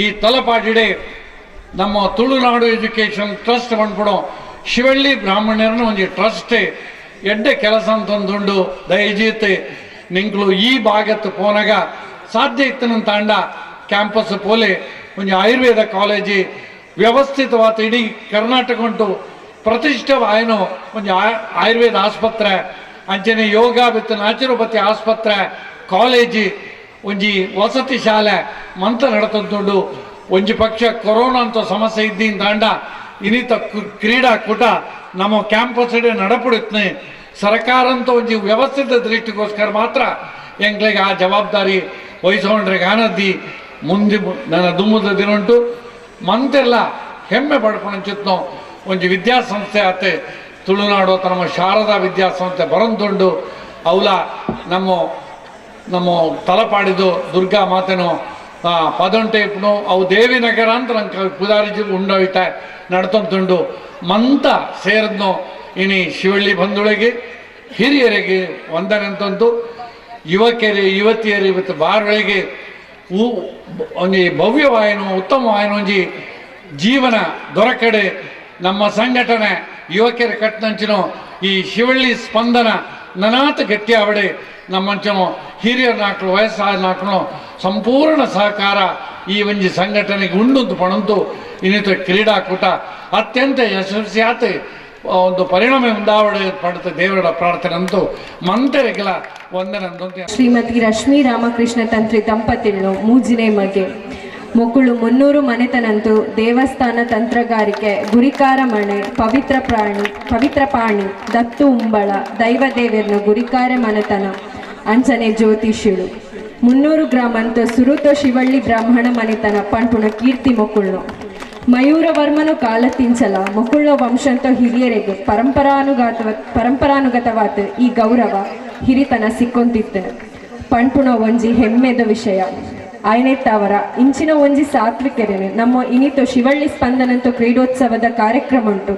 ಈ ತಲಪಾಟಿಡೆ ನಮ್ಮ ತುಳುನಾಡು ಎಜುಕೇಷನ್ ಟ್ರಸ್ಟ್ ಬಂದ್ಬಿಡೋ ಶಿವಳ್ಳಿ ಬ್ರಾಹ್ಮಣರನ್ನು ಒಂದು ಟ್ರಸ್ಟ್ ಎಡ್ಡೆ ಕೆಲಸ ಅಂತಂದುಂಡು. ದಯಜೀತೆ ನಿಂಕ್ಲು ಈ ಭಾಗತ್ತು ಪೋನಾಗ ಸಾಧ್ಯ ಇತ್ತು ತಾಂಡ ಕ್ಯಾಂಪಸ್ ಪೋಲೆ ಒಂಜಿ ಆಯುರ್ವೇದ ಕಾಲೇಜಿ ವ್ಯವಸ್ಥಿತವಾದ ಇಡೀ ಕರ್ನಾಟಕ ಉಂಟು ಪ್ರತಿಷ್ಠವಾಯನು ಒಂಜಿ ಆಯುರ್ವೇದ ಆಸ್ಪತ್ರೆ ಅಂಚನೆ ಯೋಗ ವಿತ್ ನ್ಯಾಚುರೋಪತಿ ಆಸ್ಪತ್ರೆ ಕಾಲೇಜಿ ಒಂಜಿ ವಸತಿ ಶಾಲೆ ಮಂತ ನಡತಂದುಂಡು. ಒಂಜಿ ಪಕ್ಷ ಕೊರೋನಾ ಅಂತ ಸಮಸ್ಯೆ ಇದ್ದಿಂದ ತಾಂಡ ಇನ್ನಿತ ಕ್ರೀಡಾಕೂಟ ನಮ್ಮ ಕ್ಯಾಂಪಸ್ ನಡಪಡುತ್ತೆ. ಸರ್ಕಾರ ಅಂತ ಒಂಜಿ ವ್ಯವಸ್ಥಿತ ದೃಷ್ಟಿಗೋಸ್ಕರ ಮಾತ್ರ ಎಂಕ್ಲಿಗೆ ಆ ಜವಾಬ್ದಾರಿ ವಹಿಸ್ಕೊಂಡ್ರೆ ಗಾನದ್ದಿ ಮುಂದೆ ನನ್ನ ದುಮ್ಮದ ದಿನ ಉಂಟು ಮಂತೆಲ್ಲ ಹೆಮ್ಮೆ ಪಡ್ಕೊಂಡು ಒಂಜಿ ವಿದ್ಯಾಸಂಸ್ಥೆ ಆತೆ ತುಳುನಾಡು ಅಥವಾ ನಮ್ಮ ಶಾರದಾ ವಿದ್ಯಾಸಂಸ್ಥೆ ಬರಂತುಂಡು. ಅವಲ ನಮ್ಮ ನಮ್ಮ ತಲಪಾಡಿದು ದುರ್ಗಾ ಮಾತೆನೋ ಪದೊಂಟೆ ಇಪ್ಪನು ಅವು ದೇವಿನಗರ ಅಂತ ನಂಗೆ ಪುದಾರಿ ಉಂಡೋಯ್ತ ನಡ್ತಂತುಂಡು. ಮಂತ ಸೇರಿದ್ನು ಇನಿ ಶಿವಳ್ಳಿ ಬಂಧುಳಿಗೆ ಹಿರಿಯರಿಗೆ ವಂದನೆ ಅಂತಂತು ಯುವಕರು ಯುವತಿಯರು ಇವತ್ತು ಬಾರೊಳಗೆ ಒಂಜಿ ಭವ್ಯವಾಯನು ಉತ್ತಮವಾಯನು ಒಂಜಿ ಜೀವನ ದೊರಕಡೆ ನಮ್ಮ ಸಂಘಟನೆ ಯುವಕರ ಕಟ್ಟನಂಚಿನ ಈ ಶಿವಳ್ಳಿ ಸ್ಪಂದನ ನನಾತ ಗಟ್ಟಿ ಅವಡೆ ನಮ್ಮಂಚನು ಹಿರಿಯರ ನಾಕ್ಳು ವಯಸ್ಸಾದ ನಾಕ್ಳು ಸಂಪೂರ್ಣ ಸಹಕಾರ ಈ ಒಂಜಿ ಸಂಘಟನೆಗೆ ಉಂಡುಂತು ಪಣಂತು ಇನ್ನಿತರ ಕ್ರೀಡಾಕೂಟ ಅತ್ಯಂತ ಯಶಸ್ವಿಯಾತ ಒಂದು ಪರಿಣಾಮ ಉಂದಾವಡೆ ಪಡೆದ ದೇವರ ಪ್ರಾರ್ಥನೆ ಅಂತೂ ಮಂತೆರೆಗೆಲ ವಂದನೆ. ಶ್ರೀಮತಿ ರಶ್ಮಿ ರಾಮಕೃಷ್ಣ ತಂತ್ರಿ ದಂಪತಿಗಳು ಮೂಜಿನೆ ಮಗೆ ಮೊಕುಳು 300 ಮನೆತನಂತು ದೇವಸ್ಥಾನ ತಂತ್ರಗಾರಿಕೆ ಗುರಿಕಾರ ಮಣೆ ಪವಿತ್ರ ಪ್ರಾಣಿ ಪವಿತ್ರ ಪಾಣಿ ದತ್ತು ಉಂಬಳ ದೈವ ದೇವರನ ಗುರಿಕಾರ ಮನೆತನ ಅಂಚನೆ ಜ್ಯೋತಿಷಿಳು 300 ಗ್ರಾಮಂತ ಸುರುತ ಶಿವಳ್ಳಿ ಬ್ರಾಹ್ಮಣ ಮನೆತನ ಪಂಪುಣ ಕೀರ್ತಿ ಮೊಕುಳ್ನು ಮಯೂರವರ್ಮನು ಕಾಲತಿಂಚಲ ಮೊಕುಳ್ಳ ವಂಶಂತ ಹಿರಿಯರಿಗೆ ಪರಂಪರಾನುಗತವಾದ ಈ ಗೌರವ ಹಿರಿತನ ಸಿಕ್ಕೊಂತಿತ್ತು ಪಣ್ಪುಣ ಒಂಜಿ ಹೆಮ್ಮೆದ ವಿಷಯ. ಆಯ್ನೆತ್ತವರ ಇಂಚಿನ ಒಂಜಿ ಸಾತ್ವಿಕರೇನೆ ನಮ್ಮ ಇನಿತು ಶಿವಳ್ಳಿ ಸ್ಪಂದನಂತು ಕ್ರೀಡೋತ್ಸವದ ಕಾರ್ಯಕ್ರಮ ಉಂಟು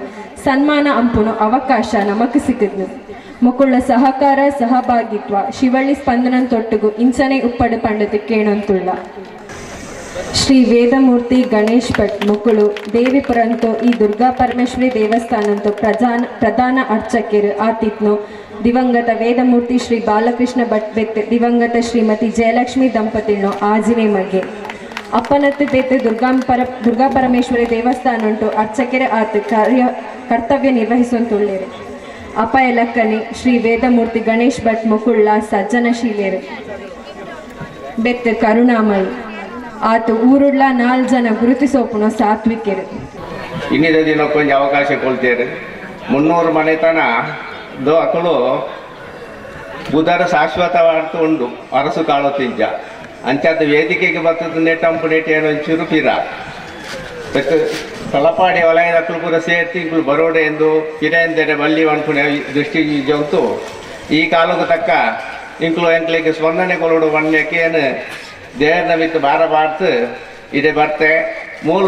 ಸನ್ಮಾನ ಅಂಪುನು ಅವಕಾಶ ನಮಕ್ ಸಿಕ್ಕಿದ್ನು. ಮೊಕುಳ್ಳ ಸಹಕಾರ ಸಹಭಾಗಿತ್ವ ಶಿವಳ್ಳಿ ಸ್ಪಂದನಂತೊಟ್ಟಿಗೂ ಇಂಚನೆ ಉಪ್ಪಡು ಪಂಡದು ಕೇಣಂತುಳ್ಳ. ಶ್ರೀ ವೇದಮೂರ್ತಿ ಗಣೇಶ್ ಭಟ್ ಮುಕುಳು ದೇವಿಪುರಂತು ಈ ದುರ್ಗಾ ಪರಮೇಶ್ವರಿ ದೇವಸ್ಥಾನಂತು ಪ್ರಧಾನ ಅರ್ಚಕರು ಆತಿತ್ನು ದಿವಂಗತ ವೇದಮೂರ್ತಿ ಶ್ರೀ ಬಾಲಕೃಷ್ಣ ಭಟ್ ಬೆತ್ ದಿವಂಗತ ಶ್ರೀಮತಿ ಜಯಲಕ್ಷ್ಮಿ ದಂಪತಿನೋ ಆಜಿನೆ ಮಗೆ ಅಪ್ಪನತ್ತು ಬೆತ್ತು ದುರ್ಗಾ ಪರಮೇಶ್ವರಿ ದೇವಸ್ಥಾನ ಉಂಟು ಅರ್ಚಕರ ಆತ ಕರ್ತವ್ಯ ನಿರ್ವಹಿಸುವಂತುಳ್ಳೇರು. ಅಪ್ಪ ಎಲಕ್ಕನೆ ಶ್ರೀ ವೇದಮೂರ್ತಿ ಗಣೇಶ್ ಭಟ್ ಮುಕುಳ್ಳ ಸಜ್ಜನಶೀಲೇರು ಬೆತ್ತು ಕರುಣಾಮಯಿ ಆತ ಊರುಳ್ಳ 4 ಜನ ಗುರುತಿಸೋಪುಣ ಸಾತ್ವಿಕರು. ಇನ್ನಿದ ದಿನಕ್ಕೊಂದು ಅವಕಾಶ ಕೊಳ್ತೇವೆ. 300 ಮನೆತನ ದೋ ಅಕಳು ಬುಧರ ಶಾಶ್ವತವಾದ ಉಂಡು ಅರಸು ಕಾಳು ತಿಂಜ ಅಂಚಾದ ವೇದಿಕೆಗೆ ಬರ್ತದೆ ನೆಟ್ಟಂಪು ನೆಟ್ಟ ಏನೋ ಒಂಚೂರು ಪಿರ ತಲಪಾಡಿ ವಲಯದ ಅಕಳು ಪೂರ ಸೇರ್ತಿ ಇಂಕುಲು ಬರೋಡೆ ಎಂದು ಪಿರ ಎಂದರೆ ಬಲ್ಲಿ ಅನ್ಪುಣೆ ದೃಷ್ಟಿ ಜಂತು ಈ ಕಾಲಕ್ಕೆ ತಕ್ಕ ಇಂಕುಲು ಎಂಕ್ಲಿಗೆ ಸ್ಪಂದನೆ ಕೊಲೋಡು ಬಣ್ಣಕ್ಕೆ ಏನು ದೇವರನ್ನ ಮಿತ್ತು ಬಾರ ಬಾರ್ತು ಇದೆ ಬರ್ತೆ ಮೂಲ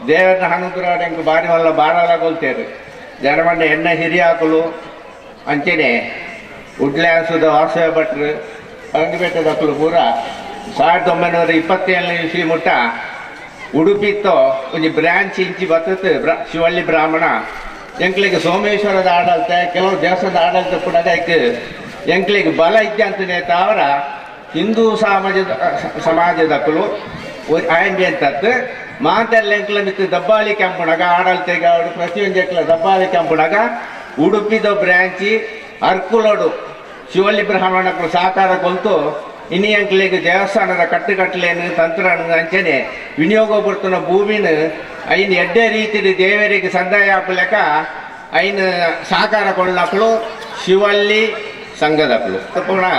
ದೇವರನ್ನ ಅನುಗ್ರಹ ಎಂಕು ಬಾರಿ ಮಲ್ಲ ಬಾರಲ್ಲ ಕೊಲ್ತೇರು ಜನಮಣ್ಣ ಎಣ್ಣೆ ಹಿರಿಯಾಕಲು ಅಂಚೆನೆ ಉಡ್ಲ್ಯಾನ್ಸದ ವಾಸವ ಭಟ್ರು ಪರಂಗಿಪೇಟೆದ ಅಕಲು ಪೂರ 1927ನೇ ಇಸ್ವಿ ಮುಟ್ಟ ಉಡುಪಿತ್ತೋ ಒಂಜಿ ಬ್ರಾಂಚ್ ಇಂಚಿ ಬರ್ತದೆ ಶಿವಳ್ಳಿ ಬ್ರಾಹ್ಮಣ ಎಂಕ್ಲಿಗೆ ಸೋಮೇಶ್ವರದ ಆಡಳಿತ ಕೆಲವು ದೇವಸ್ಥಾನದ ಆಡಳಿತ ಕೂಡ ಅದಕ್ಕೆ ಎಂಕ್ಲಿಗೆ ಬಲ ಇದ್ದೆ ಅಂತನೇ ತಾವರ ಹಿಂದೂ ಸಮಾಜದಕ್ಕಲು ಆಯಂಬಿ ಅಂತದ್ದು ಮಾತೆಲ್ಲ ಎಂಕ್ಲ ಮಿತ್ತು ದಬ್ಬಾಳಿ ಕ್ಯಾಂಪುನಾಗ ಆಡಳಿತೆಗೆ ಅವಡು ಪ್ರತಿಯೊಂದು ಎಂಕ್ಲ ದಬ್ಬಾಳಿ ಕ್ಯಾಂಪುನಾಗ ಉಡುಪಿದ ಬ್ರಾಂಚಿ ಅರ್ಕುಲೋಡು ಶಿವಳ್ಳಿ ಬ್ರಾಹ್ಮಣಕ್ಕಳು ಸಹಕಾರ ಕೊಲ್ತು ಇನಿ ಅಂಕ್ಲಿಗೆ ದೇವಸ್ಥಾನದ ಕಟ್ಟುಕಟ್ಟಲೇನು ತಂತ್ರ ಅಂಚನೆ ವಿನಿಯೋಗ ಬರ್ತನ ಭೂಮಿನ ಐನ್ ಎಡ್ಡೆ ರೀತಿಯ ದೇವರಿಗೆ ಸಂದಾಯ ಹಾಪಲೆಕ್ಕ ಐನ್ ಸಹಕಾರ ಕೊಳ್ಳಕ್ಕಳು ಶಿವಳ್ಳಿ ಸಂಘದಕ್ಕಳು ಪುನಃ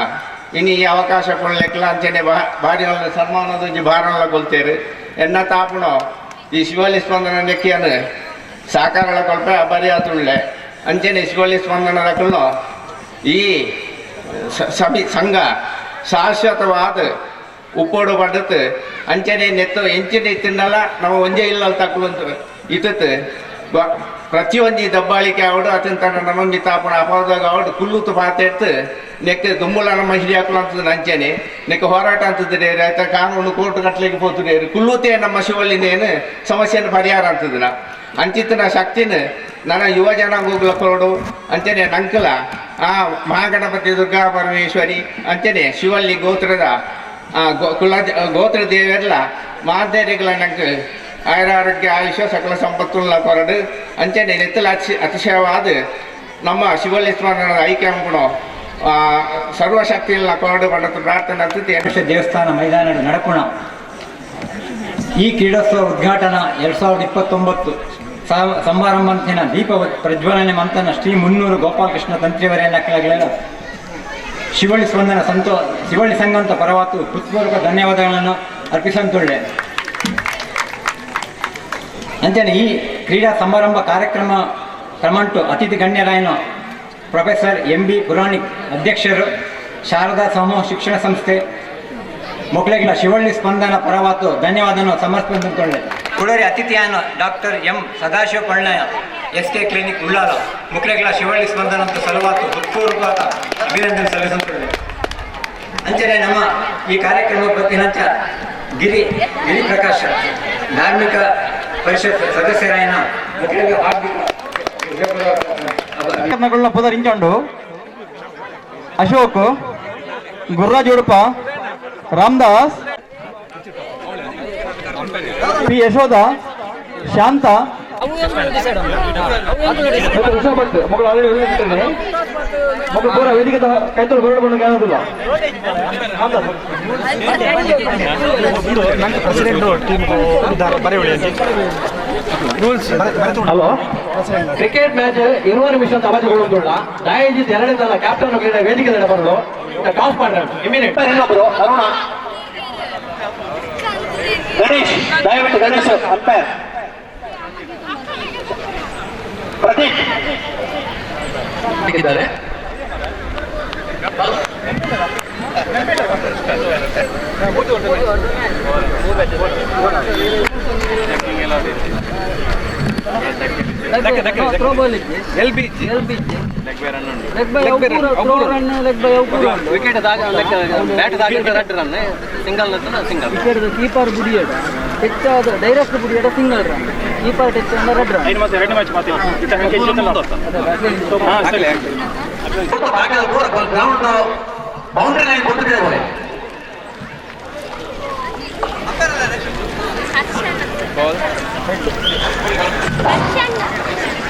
ಇನಿ ಈ ಅವಕಾಶ ಕೊಡ್ಲಿಕ್ಕಲ್ಲ ಅಂಚನೆ ಭಾರಿ ಸನ್ಮಾನದ ಒಂಜಿ ಭಾರಲ್ಲ ಕೊಲ್ತೇರು ಎನ್ನ ತಾಪುಣೋ ಈ ಶಿವಳ್ಳಿ ಸ್ಪಂದನ ನೆಕ್ಕಿಯನ್ನು ಸಹಕಾರಗಳ ಕೊಲ್ಪ ಬರಿ ಆತುಳ್ಳೆ ಅಂಚನೆ ಶಿವಳ್ಳಿ ಸ್ಪಂದನದಕ್ಕಳು ಈ ಸಭೆ ಸಂಘ ಶಾಶ್ವತವಾದ ಉಪ್ಪೋಡು ಪಡತ್ ಅಂಚನೆ ನೆತ್ತು ಎಂಚಿನ ತಿನ್ನಲ್ಲ ನಾವು ಒಂಜೇ ಇಲ್ಲ ತಕ್ಕಲು ಇತ್ತತ್ ಪ್ರತಿಯೊಂದು ದಬ್ಬಾಳಿಕೆ ಆವಡು ಅತನ ತನ್ನ ನಮ್ಮಿ ತಾಪನ ಅಪವಾದಾಗ ಆವಡು ಕುಲ್ಲುತ್ತು ಪಾತೆಡ್ತು ನೆಕ್ ದುಮ್ಮುಲ ನಮ್ಮ ಹಿರಿಯಾಕಲು ಅಂತದ ಅಂಚನೆ ನೆಕ್ ಹೋರಾಟ ಅಂತದ್ರೆ ಆಯ್ತಾ ಕಾನೂನು ಕೋರ್ಟ್ ಕಟ್ಟಲಿಕ್ಕೆ ಹೋಗ್ತದೆ ಕುಲ್ಲುತ್ತೆ ನಮ್ಮ ಶಿವಲ್ಲಿನೇನು ಸಮಸ್ಯೆಯನ್ನು ಪರಿಹಾರ ಅಂತದನ ಅಂಚಿತ್ತನ ಶಕ್ತಿನ ನನ್ನ ಯುವ ಜನಾಂಗಗಳ ಕೊರಡು ಅಂಚನೆ ನಂಕಲ ಆ ಮಹಾಗಣಪತಿ ದುರ್ಗಾ ಪರಮೇಶ್ವರಿ ಅಂಚನೆ ಶಿವಲ್ಲಿ ಗೋತ್ರದ ಕುಲ ಗೋತ್ರ ದೇವರೆಲ್ಲ ಮಾದೇರಿಗಳ ನಂಗೆ ಆಯುರಾರೋಗ್ಯ ಆಯುಷ್ಯ ಸಕಲ ಸಂಪತ್ತುಲ್ಲ ಕೊರಡು ಅಂಚನೆ ನೆತ್ತಲ ಅತಿಶಯವಾದ ನಮ್ಮ ಶಿವಲ್ಲಿ ಸ್ಮರಣದ ಐಕ್ಯಾಂಪುಣ ಸರ್ವಶಕ್ತಿಯಲ್ಲ ಕೊರಡು ಬಣ್ಣದ ಪ್ರಾರ್ಥನೆ ಅಂತ ದೇವಸ್ಥಾನ ಮೈದಾನ ನಡಪುಣ ಈ ಕ್ರೀಡೋತ್ಸವ ಉದ್ಘಾಟನಾ 2029 ಸಮಾರಂಭಂತಿನ ದೀಪ ಪ್ರಜ್ವಲನೆ ಮಂತನ ಶ್ರೀ ಮುನ್ನೂರು ಗೋಪಾಲಕೃಷ್ಣ ತಂತ್ರಿಯವರೇನ ಕೆಳಗಳೆಲ್ಲ ಶಿವಳ್ಳಿ ಸ್ಪಂದನ ಶಿವಳ್ಳಿ ಸಂಘಂತ ಪರವಾತು ಹೃತ್ಪೂರ್ವಕ ಧನ್ಯವಾದಗಳನ್ನು ಅರ್ಪಿಸಂತುಳ್ಳೆ. ಅಂಚನೆ ಈ ಕ್ರೀಡಾ ಸಮಾರಂಭ ಕಾರ್ಯಕ್ರಮ ಕ್ರಮಂಟು ಅತಿಥಿ ಗಣ್ಯರಾಯನ ಪ್ರೊಫೆಸರ್ ಎಂ.ಬಿ. ಪುರಾಣಿಕ್ ಅಧ್ಯಕ್ಷರು ಶಾರದಾ ಸಮೂಹ ಶಿಕ್ಷಣ ಸಂಸ್ಥೆ ಮೊಕ್ಕಳಿಗಳ ಶಿವಳ್ಳಿ ಸ್ಪಂದನ ಪರವಾತು ಧನ್ಯವಾದವನ್ನು ಸಮರ್ಪಿಸಿಕೊಳ್ಳೆ. ಕುಳರಿ ಅತಿಥಿಯಾನ doctor M Sadashiva Pannaya S K clinic Ullal ಮುಕ್ಳೆಗಳ Shivalli ಸ್ಪಂದನ ಅಂತ ಸಲುವಾತು ಹೃತ್ಪೂರ್ವಕ ಅಭಿನಂದನೆ ಸಲ್ಲಿಸುತ್ತೇವೆ. ಅಂಚನೆ ನಮ್ಮ ಈ ಕಾರ್ಯಕ್ರಮ ಪ್ರತಿನಂಚ ಗಿರಿ ಗಿರಿಪ್ರಕಾಶ್ ಧಾರ್ಮಿಕ ಪರಿಷತ್ ಸದಸ್ಯರಾಯನ ಮುಕ್ಳಿಗೆ ಹಾರ್ದಿಕ ಪುದರ್ ಇಂಚೊಂಡು ಅಶೋಕ್, ಗುರುರಾಜ್ ಉಡುಪ, ರಾಮದಾಸ್, ಪಿ ಯಶೋಧ, ಶಾಂತ, ಋಷಭ್ ಮಕ್ಕಳು ಆಲ್ರೆಡಿ ಮಕ್ಕಳು ಪೂರ ವೇದಿಕೆ ಕೈತೋಳು ಬರಡು ಕಾಣೋದಿಲ್ಲ. ಹಲೋ, ಕ್ರಿಕೆಟ್ ಮ್ಯಾಚ್ 20 ನಿಮಿಷ ತಮಾಜೆಗೊಳ್ಳುವುದಿಲ್ಲ. ದಯವಿಟ್ಟು ಎರಡನೇ ಕ್ಯಾಪ್ಟನ್ ವೇದಿಕೆ ಬರಲು ಟಾಸ್ ಮಾಡ್ರೆ ಇಮಿಡಿಯೇಟ್. ಇನ್ನೊಬ್ಬರು ಅರುಣ ಗಣೇಶ್, ದಯವಿಟ್ಟು ಗಣೇಶ್ ಅಂಪೈರ್ ಪ್ರತೀಕ್ ಇದ್ದಾರೆ. ಕೀಪರ್ ಬುಡಿಯಡ ಹೆಚ್ಚಾದ ಡೈರೆಕ್ಟ್ ಬುಡಿಯಡ ಸಿಂಗಲ್ ರನ್, ಕೀಪರ್ ಟಚ್ ಅಂದ್ರೆ ರೆಡ್ ರನ್. ಬೌಂಡ್ರಿ ಲೈನ್ ಕೊಟ್ಟಿದ್ದೇವೆ.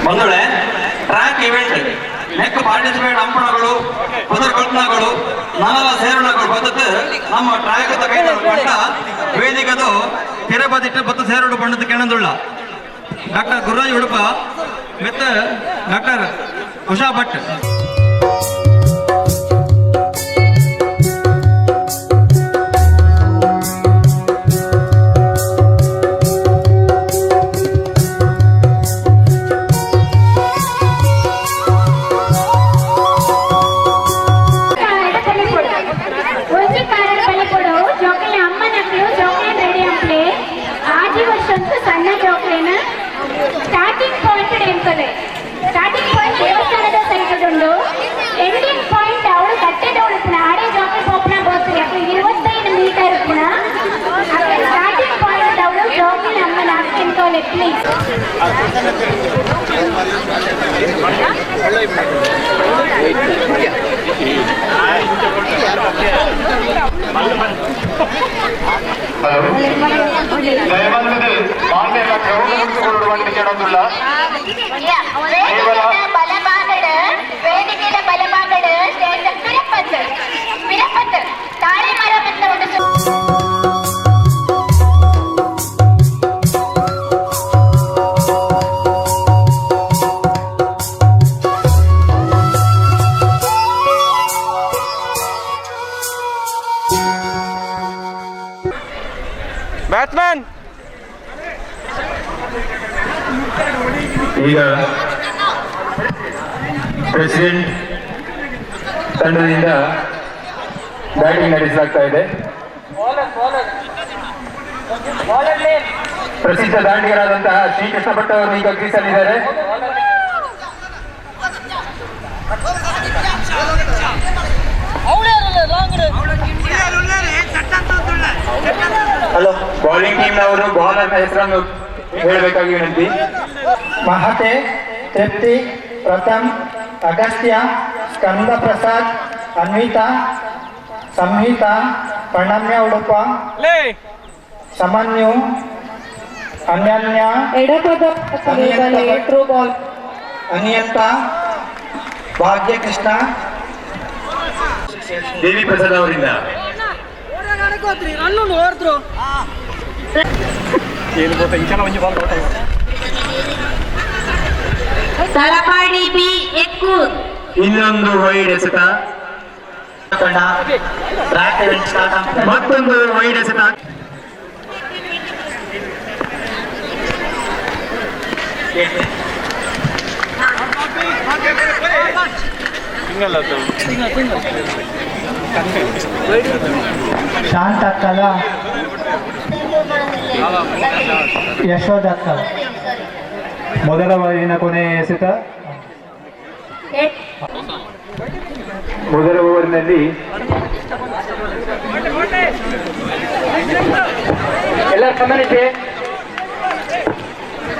ಬಂಧುಗಳೇ, ಟ್ರ್ಯಾಕ್ ಇವೆಂಟ್ ನೆಕ್ ಪಾರ್ಟಿಸಿಪೇಟ್ ಅಂಪಣಗಳು, ಪುನರ್ಕಲ್ಪನಗಳು, ನಾನೆಲ್ಲ ಸೇರುಣಗಳು ಬದ್ದದ್ದು ನಮ್ಮ ಟ್ರ್ಯಾಕ್ ಪಟ್ಟ ವೇದಿಕದು ತಿರುಪತಿ ಬತ್ತು ಸೇರುಡು ಬಣ್ಣದ ಕೆಣದುಳ್ಳ ಡಾಕ್ಟರ್ ಗುರುರಾಜ್ ಉಡುಪ ಮತ್ತು ಡಾಕ್ಟರ್ ಉಷಾ ಭಟ್. ಸಣ್ಣ ಜೋಕ್ಲೇನ ಸ್ಟಾರ್ಟಿಂಗ್ ಪಾಯಿಂಟ್ ಎಂಕಲೆ ಸ್ಟಾರ್ಟಿಂಗ್ ಪಾಯಿಂಟ್ ದೇವಸ್ಥಾನದ ಸೈಡ್ ಉಂಡು, ಎಂಡಿಂಗ್ ಪಾಯಿಂಟ್ ಅವಳು ಕಟ್ಟೆದವಳು ಪುನಃ ಆಡೆ ಜೋಕ್ಲೆ ಪೋಪನ ಬೋತ್ರಿ ಅಕ್ಲು 25 ಮೀಟರ್ ಪುನಃ ಸ್ಟಾರ್ಟಿಂಗ್ ಪಾಯಿಂಟ್ ಅವಳು ಜೋಕ್ಲಿನ ಅಮ್ಮನ ಹಾಕ್ತಿಂತೋಲೆ ಪ್ಲೀಸ್. ವೇದಿಕೆಯ ಬಲಭಾಗದ ಪಿರಪತ್ತು ಪಿರಪತ್ತು ತಾಳೆ ಮರ ಬಂದ ಒಂದು ಬ್ಯಾಟ್ಸ್ಮನ್. ಈಗ ಪ್ರೆಸಿಡೆಂಟ್ ತಂಡದಿಂದ ಬ್ಯಾಟಿಂಗ್ ನಡೆಸಲಾಗ್ತಾ ಇದೆ. ಪ್ರಸಿದ್ಧ ದಾಂಡಿಗರಾದಂತಹ ಶ್ರೀಕೃಷ್ಣ ಭಟ್ ಅವರು ಈಗ ಕ್ರೀಸಲ್ಲಿದ್ದಾರೆ. ಹಲೋ, ಬೌಲಿಂಗ್ ಟೀಮ್ ನವರು ಬೌಲರ್ನ ಹೆಸರನ್ನು ಹೇಳಬೇಕಾಗಿ ವಿನಂತಿ. ಮಹತೆ, ತೃಪ್ತಿ, ಪ್ರಥಮ್, ಅಗಸ್ತ್ಯ, ಸ್ಕಂದ ಪ್ರಸಾದ್, ಅನ್ವಿತಾ, ಸಂಹಿತಾ, ಪ್ರಣಮ್ಯ ಉಡುಪ, ಸಮನ್ಯು, ಅನ್ಯನ್ಯ, ಅನಿಯಂತ, ಭಾಗ್ಯಕೃಷ್ಣ, ದೇವಿ ಪ್ರಸಾದ್ ಅವರಿಂದ. ತಲಪಾಡಿ ಬಿ ಎಕ್ಕೂರ್. ಇನ್ನೊಂದು ವೈಡ್ ಎಸೆತ, ಮತ್ತೊಂದು ವೈಡ್ ಎಸೆತ. ಶಾಂತಕ್ಕಲ, ಯಶೋದಕ್ಕಲ. ಮೊದಲ ಓವರಿನ ಕೊನೆಯ ಎಸೆತ. ಮೊದಲ ಓವರಿನಲ್ಲಿ ಎಲ್ಲ ಕಮ್ಯುನಿಟಿ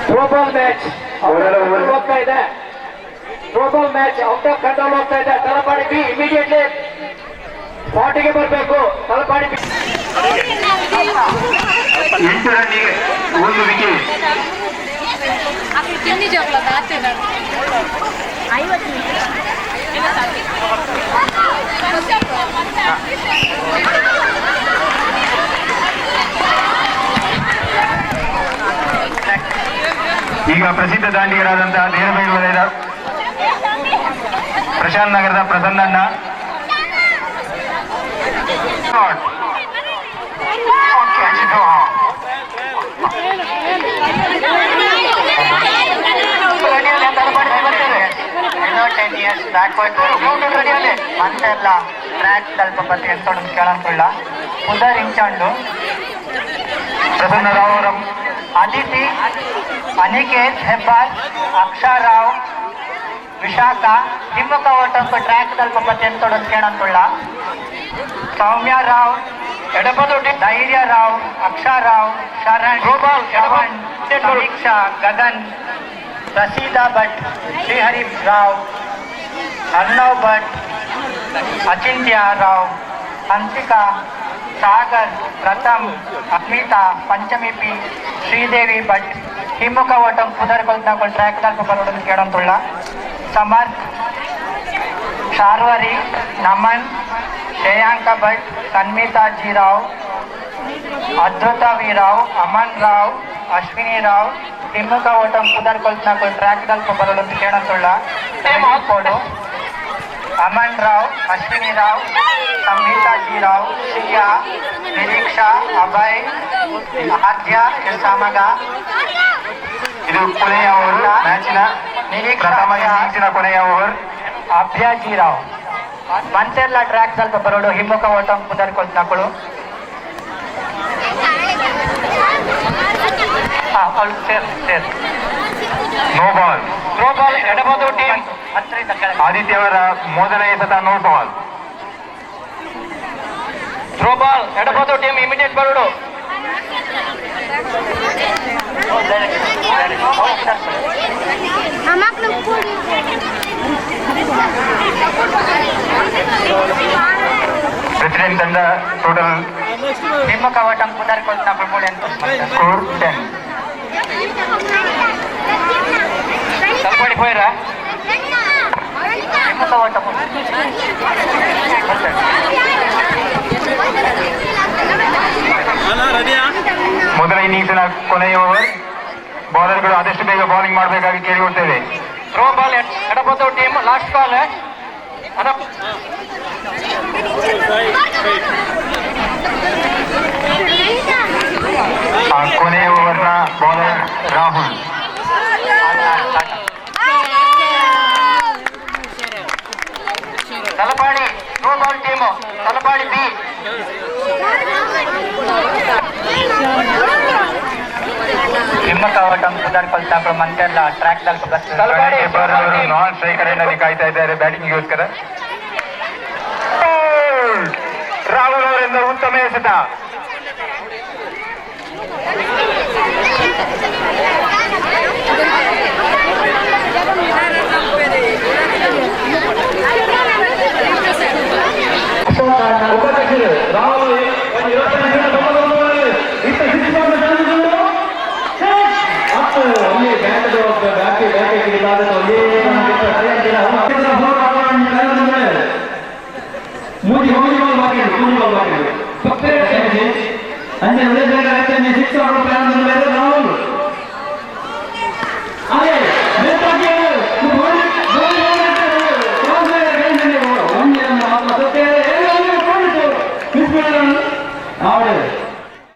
ಥ್ರೋ ಬಾಲ್ ಮ್ಯಾಚ್ ಹೋಗ್ತಾ ಇದೆ. Throwball match out of control ಹೋಗ್ತಾ ಇದೆ. ತಲಪಾಡಿ ಬಿ ಇಮಿಡಿಯೇಟ್ಲಿ ಸ್ಪಾಟಿಗೆ ಬರಬೇಕು. Talapady B 8 ರನ್ನಿಗೆ 1 wicket. ಈಗ ಪ್ರಸಿದ್ಧ ದಾಂಡಿಗರಾದಂತಹ ದೇರಬೈಲು ವಲಯದ ಪ್ರಶಾಂತ್ ನಗರದ ಪ್ರಸನ್ನಣ್ಣ. ಅಂತೆಲ್ಲ ಟ್ರ್ಯಾಕ್ ಸ್ವಲ್ಪ ಪತಿ ಎಂತೊಡು ಕೇಳಂತುಳ್ಳ ಉದರ್ ಇಂಚಾಂಡು ಪ್ರಸನ್ನ ರಾವ್ ಅವರ ಅದಿತಿ, ಅನಿಕೇತ್ ಹೆಬ್ಬಾರ್, ಅಕ್ಷಾ ರಾವ್, ವಿಶಾಖ ಹಿಮ್ಮುಖ ಓಟಂಕು ಟ್ರ್ಯಾಕ್ ದಲ್ಪ ಪತಿ ಎಂತೊಡು ಕೇಳಂತುಳ್ಳ ಸೌಮ್ಯ ರಾವ್, ಎಡಪದೊಡ್ಡಿ ಧೈರ್ಯ ರಾವ್, ಅಕ್ಷಾ ರಾವ್, ಶರಣ್, ಶ್ರವಣ್, ಸಮೀಕ್ಷಾ, ಗಗನ್, ಪ್ರಸೀದಾ ಭಟ್, ಶ್ರೀಹರಿ ರಾವ್, ಅರ್ಣವ್ ಭಟ್, ಅಚಿಂತ್ಯ ರಾವ್, ಹಂಸಿಕಾ, ಸಾಗರ್, ಪ್ರಥಮ್, ಅಸ್ಮಿತಾ, ಪಂಚಮಿ ಪಿ, ಶ್ರೀದೇವಿ ಭಟ್ ಹಿಮ್ಮುಖ ಓಟಂ ಪುದರ್ ಕೊಲ್ತನಕೊಲ್ ಟ್ರ್ಯಾಕ್ ದಲ್ಪ ಬರೋಡನ್ನು ಕೇಳಂತುಳ್ಳ ಸಮರ್ಥ್, ಶಾರ್ವರಿ, ನಮನ್, ಶ್ರೇಯಾಂಕ ಭಟ್, ಸನ್ಮಿತಾ ಜಿ ರಾವ್, ಅದ್ರುತ ವಿ ರಾವ್, ಅಮನ್ ರಾವ್, ಅಶ್ವಿನಿ ರಾವ್ ಹಿಮ್ಮುಖ ಓಟಂ ಪುದರ್ ಕೊಲ್ತನಕೊಲ್ ಟ್ರ್ಯಾಕ್ ದಲ್ಪ ಬರೋಡನ್ನು ಕೇಳಂತುಳ್ಳ ಕೋಡು ಅಮನ್ ರಾವ್, ಅಶ್ವಿನಿ ರಾವ್, ಸಂಹಿತಾ ಜಿ ರಾವ್, ಶ್ರೀಯಾ, ನಿರೀಕ್ಷಾ, ಅಭಯ್, ಆದ್ಯ ಸಾಮಗ. ಇದು ಕೊನೆಯ ಓವರ್ ಮ್ಯಾಚಿನ ಪ್ರಥಮ ಇನ್ನಿಂಗ್ಸಿನ ಕೊನೆಯ ಓವರ್. ಅಭ್ಯ ಜಿ ರಾವ್ ಮಂತೆಲ್ಲ ಟ್ರ್ಯಾಕ್ ಸ್ವಲ್ಪ ಬರೋಡು ಹಿಮ್ಮುಖ ಓಟಂ ಪುದರ್ ಕೊಲ್ತನಕೊಳು. No ball. Throw ball Edapadu team. Aditya ಅವರ ಮೊದಲ ಎಸೆತ no ball. Throw ball Edapadu team immediate ಬರೋಡು. President ತಂಡ ಟೋಟಲ್ ಹಿಮ್ಮುಖ ಓಟಂ ಪುದರ್ ಕೊಲ್ತನಕೊಳು ಅಂತ ಸ್ಕೋರ್ 10. ತಲಪಾಡಿ ಪೋಯಿರ. ಹಿಮ್ಮುಖ ಓಟಂ ಮೊದಲ ಇನ್ನಿಂಗ್ಸಿನ ಕೊನೆಯ ಓವರ್. ಬೌಲರ್ಗಳು ಆದಷ್ಟು ಬೇಗ ಬೌಲಿಂಗ್ ಮಾಡಬೇಕಾಗಿ ಕೇಳಿಕೊಳ್ತೇವೆ. Throw ball Edapadu team last ball. ಕೊನೆಯ ಓವರ್ನ bowler Rahul. Talapady throw ball team Talapady B. ಹಿಮ್ಮುಖ ಓಟಂ ಪುದರ್ ಕೊಲ್ತನಕೊಳು ಮಂತೆಲ್ಲ ಟ್ರ್ಯಾಕ್ ದಲ್ಪ ತಲಪಾಡಿ ಅವರು ನಾನ್ ಸ್ಟ್ರೈಕರ್ ನಲ್ಲಿ ಕಾಯ್ತಾ ಇದ್ದಾರೆ ಬ್ಯಾಟಿಂಗ್ಗೋಸ್ಕರ. ರಾಹುಲ್ ಅವರಿಂದ ಉತ್ತಮ ಎಸೆತ. ಮಿಸ್